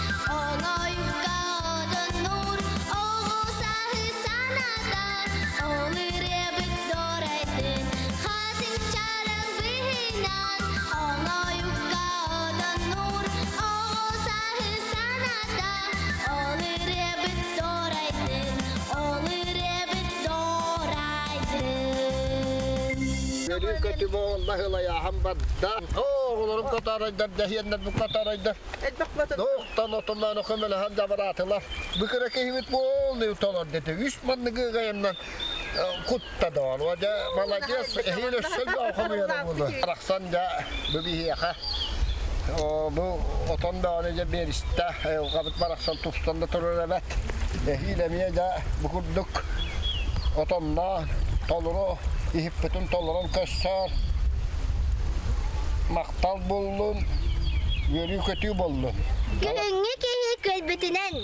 оҥойукка отоннуур, оҕо саһы саната, ол ырыабыт дорайдын, хатыҥ чарыҥ быһынан, оҥойукка отоннуур, оҕо саһы саната, ол ырыабыт дорайдын, ол ырыабыт дорайдын. Өлүү көтүм оҕолла ылайааһын барда. Оҕолорум катарайдар, дэһиэннэр бу катарайдар. Оохтан отуннаан көмөлөһөн дабараатылар. Бу кыра киһибит полный толор дете. Үс манныгы ыгайымнан кутта доҕор. Дьэ, молодец, эһиил өссө хомуйара буолуо. Арахсан дьэ, бу биһиэхэ бу отон даҕаны дьэ биэристэ, айылҕабыт барахсан тупсан да турар эбэт. Эһиил эмиэ дьэ бу курдук отонноон толору иһиппитин толорон көссөөр махтал буоллун, үөрүү-көтүү буоллун. Күһүҥҥү киһи көлбүтүнэн.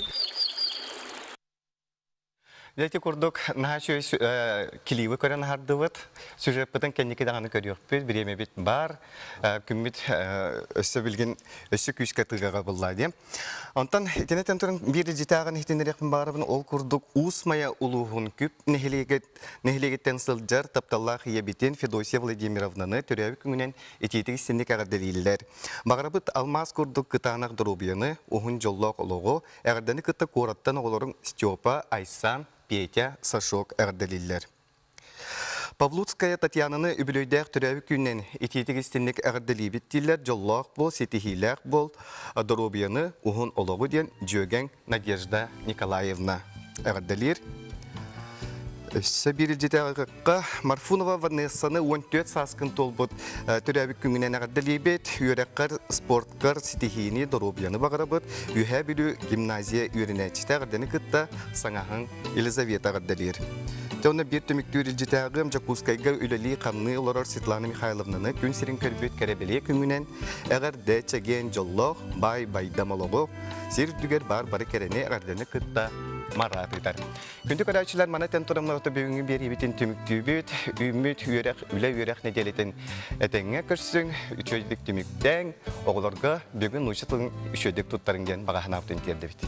Дьэ ити курдук наһаа үчүгэй килииби көрөн аһардыбыт. Сюжеппытын кэнники даҕаны көрүөхпүт, бириэмэбит баар. Күммүт өссө билгин өссө күүскэ тыгаҕа булла диэн. Онтон итинэтэн туран биир дьитээҕин иһитиннэриэхпин баҕарабын. Ол курдук Уус Майа улууһун Күп нэһилиэгиттэн сылдьар тапталлаах ийэбитин Федосия Владимировнаны төрөөбүт күнүнэн итиитик истинник эҕэрдэлииллэр. Баҕарабыт алмаас курдук кытаанах доруобуйаны, уһун дьоллоох олоҕу, Эҕэрдэни кытта куораттан оҕолоруҥ Степа, Айсан, Петя, Сашок эҕэрдэлииллэр. Павлуцкая Татьянаны үбүлүөйдээх төрөөбүт күнүнэн итиитик истинник эҕэрдэлиибит дииллэр дьоллоох буол, ситиһиилээх буол, доруобуйаны, уһун олоҕу диэн дьүөгэҥ Надежда Николаевна эҕэрдэлиир. Өссө биир илдьитэҕэ Марфунова Ванессаны 14 сааскын туолбут төрөөбүт күҥүнэн эҕэрдэлиибит. Үөрэххэр, спорткар ситиһиини, доруобуйаны баҕарабыт. Үөһээ Бүлүү гимназия үөрэнээччитэ эҕэрдэни кытта саҥаһыҥ Елизавета эҕэрдэлиир. Дьэ, онно биир түмүктүүр илдьитээҕим Дьокуускайга үлэлии-хамныы олорор Светлана Михайловнаны күн сирин көрбүт кэрэ-бэлиэ күҥүнэн эҕэрдэ, чэгиэн, дьоллоох, баай байдам олоҕу, сир үрдүгэр баар бары кэрэни эҕэрдэни кытта мараат ыытар. Күндү көрөөччүлэр, маны тэн тураммыт бүгүҥҥү биэриибитин түмүктүүбүт. Үүммүт үөрэх, үлэ-үөрэх нэдиэлэтин этэҥҥэ көрсүҥ, үчүгэйдик түмүктээҥ, оҕолорго бүгүн нуучча тылын үчүгэйдик туттарыҥ диэн баҕа санаабытын тиэрдэбит.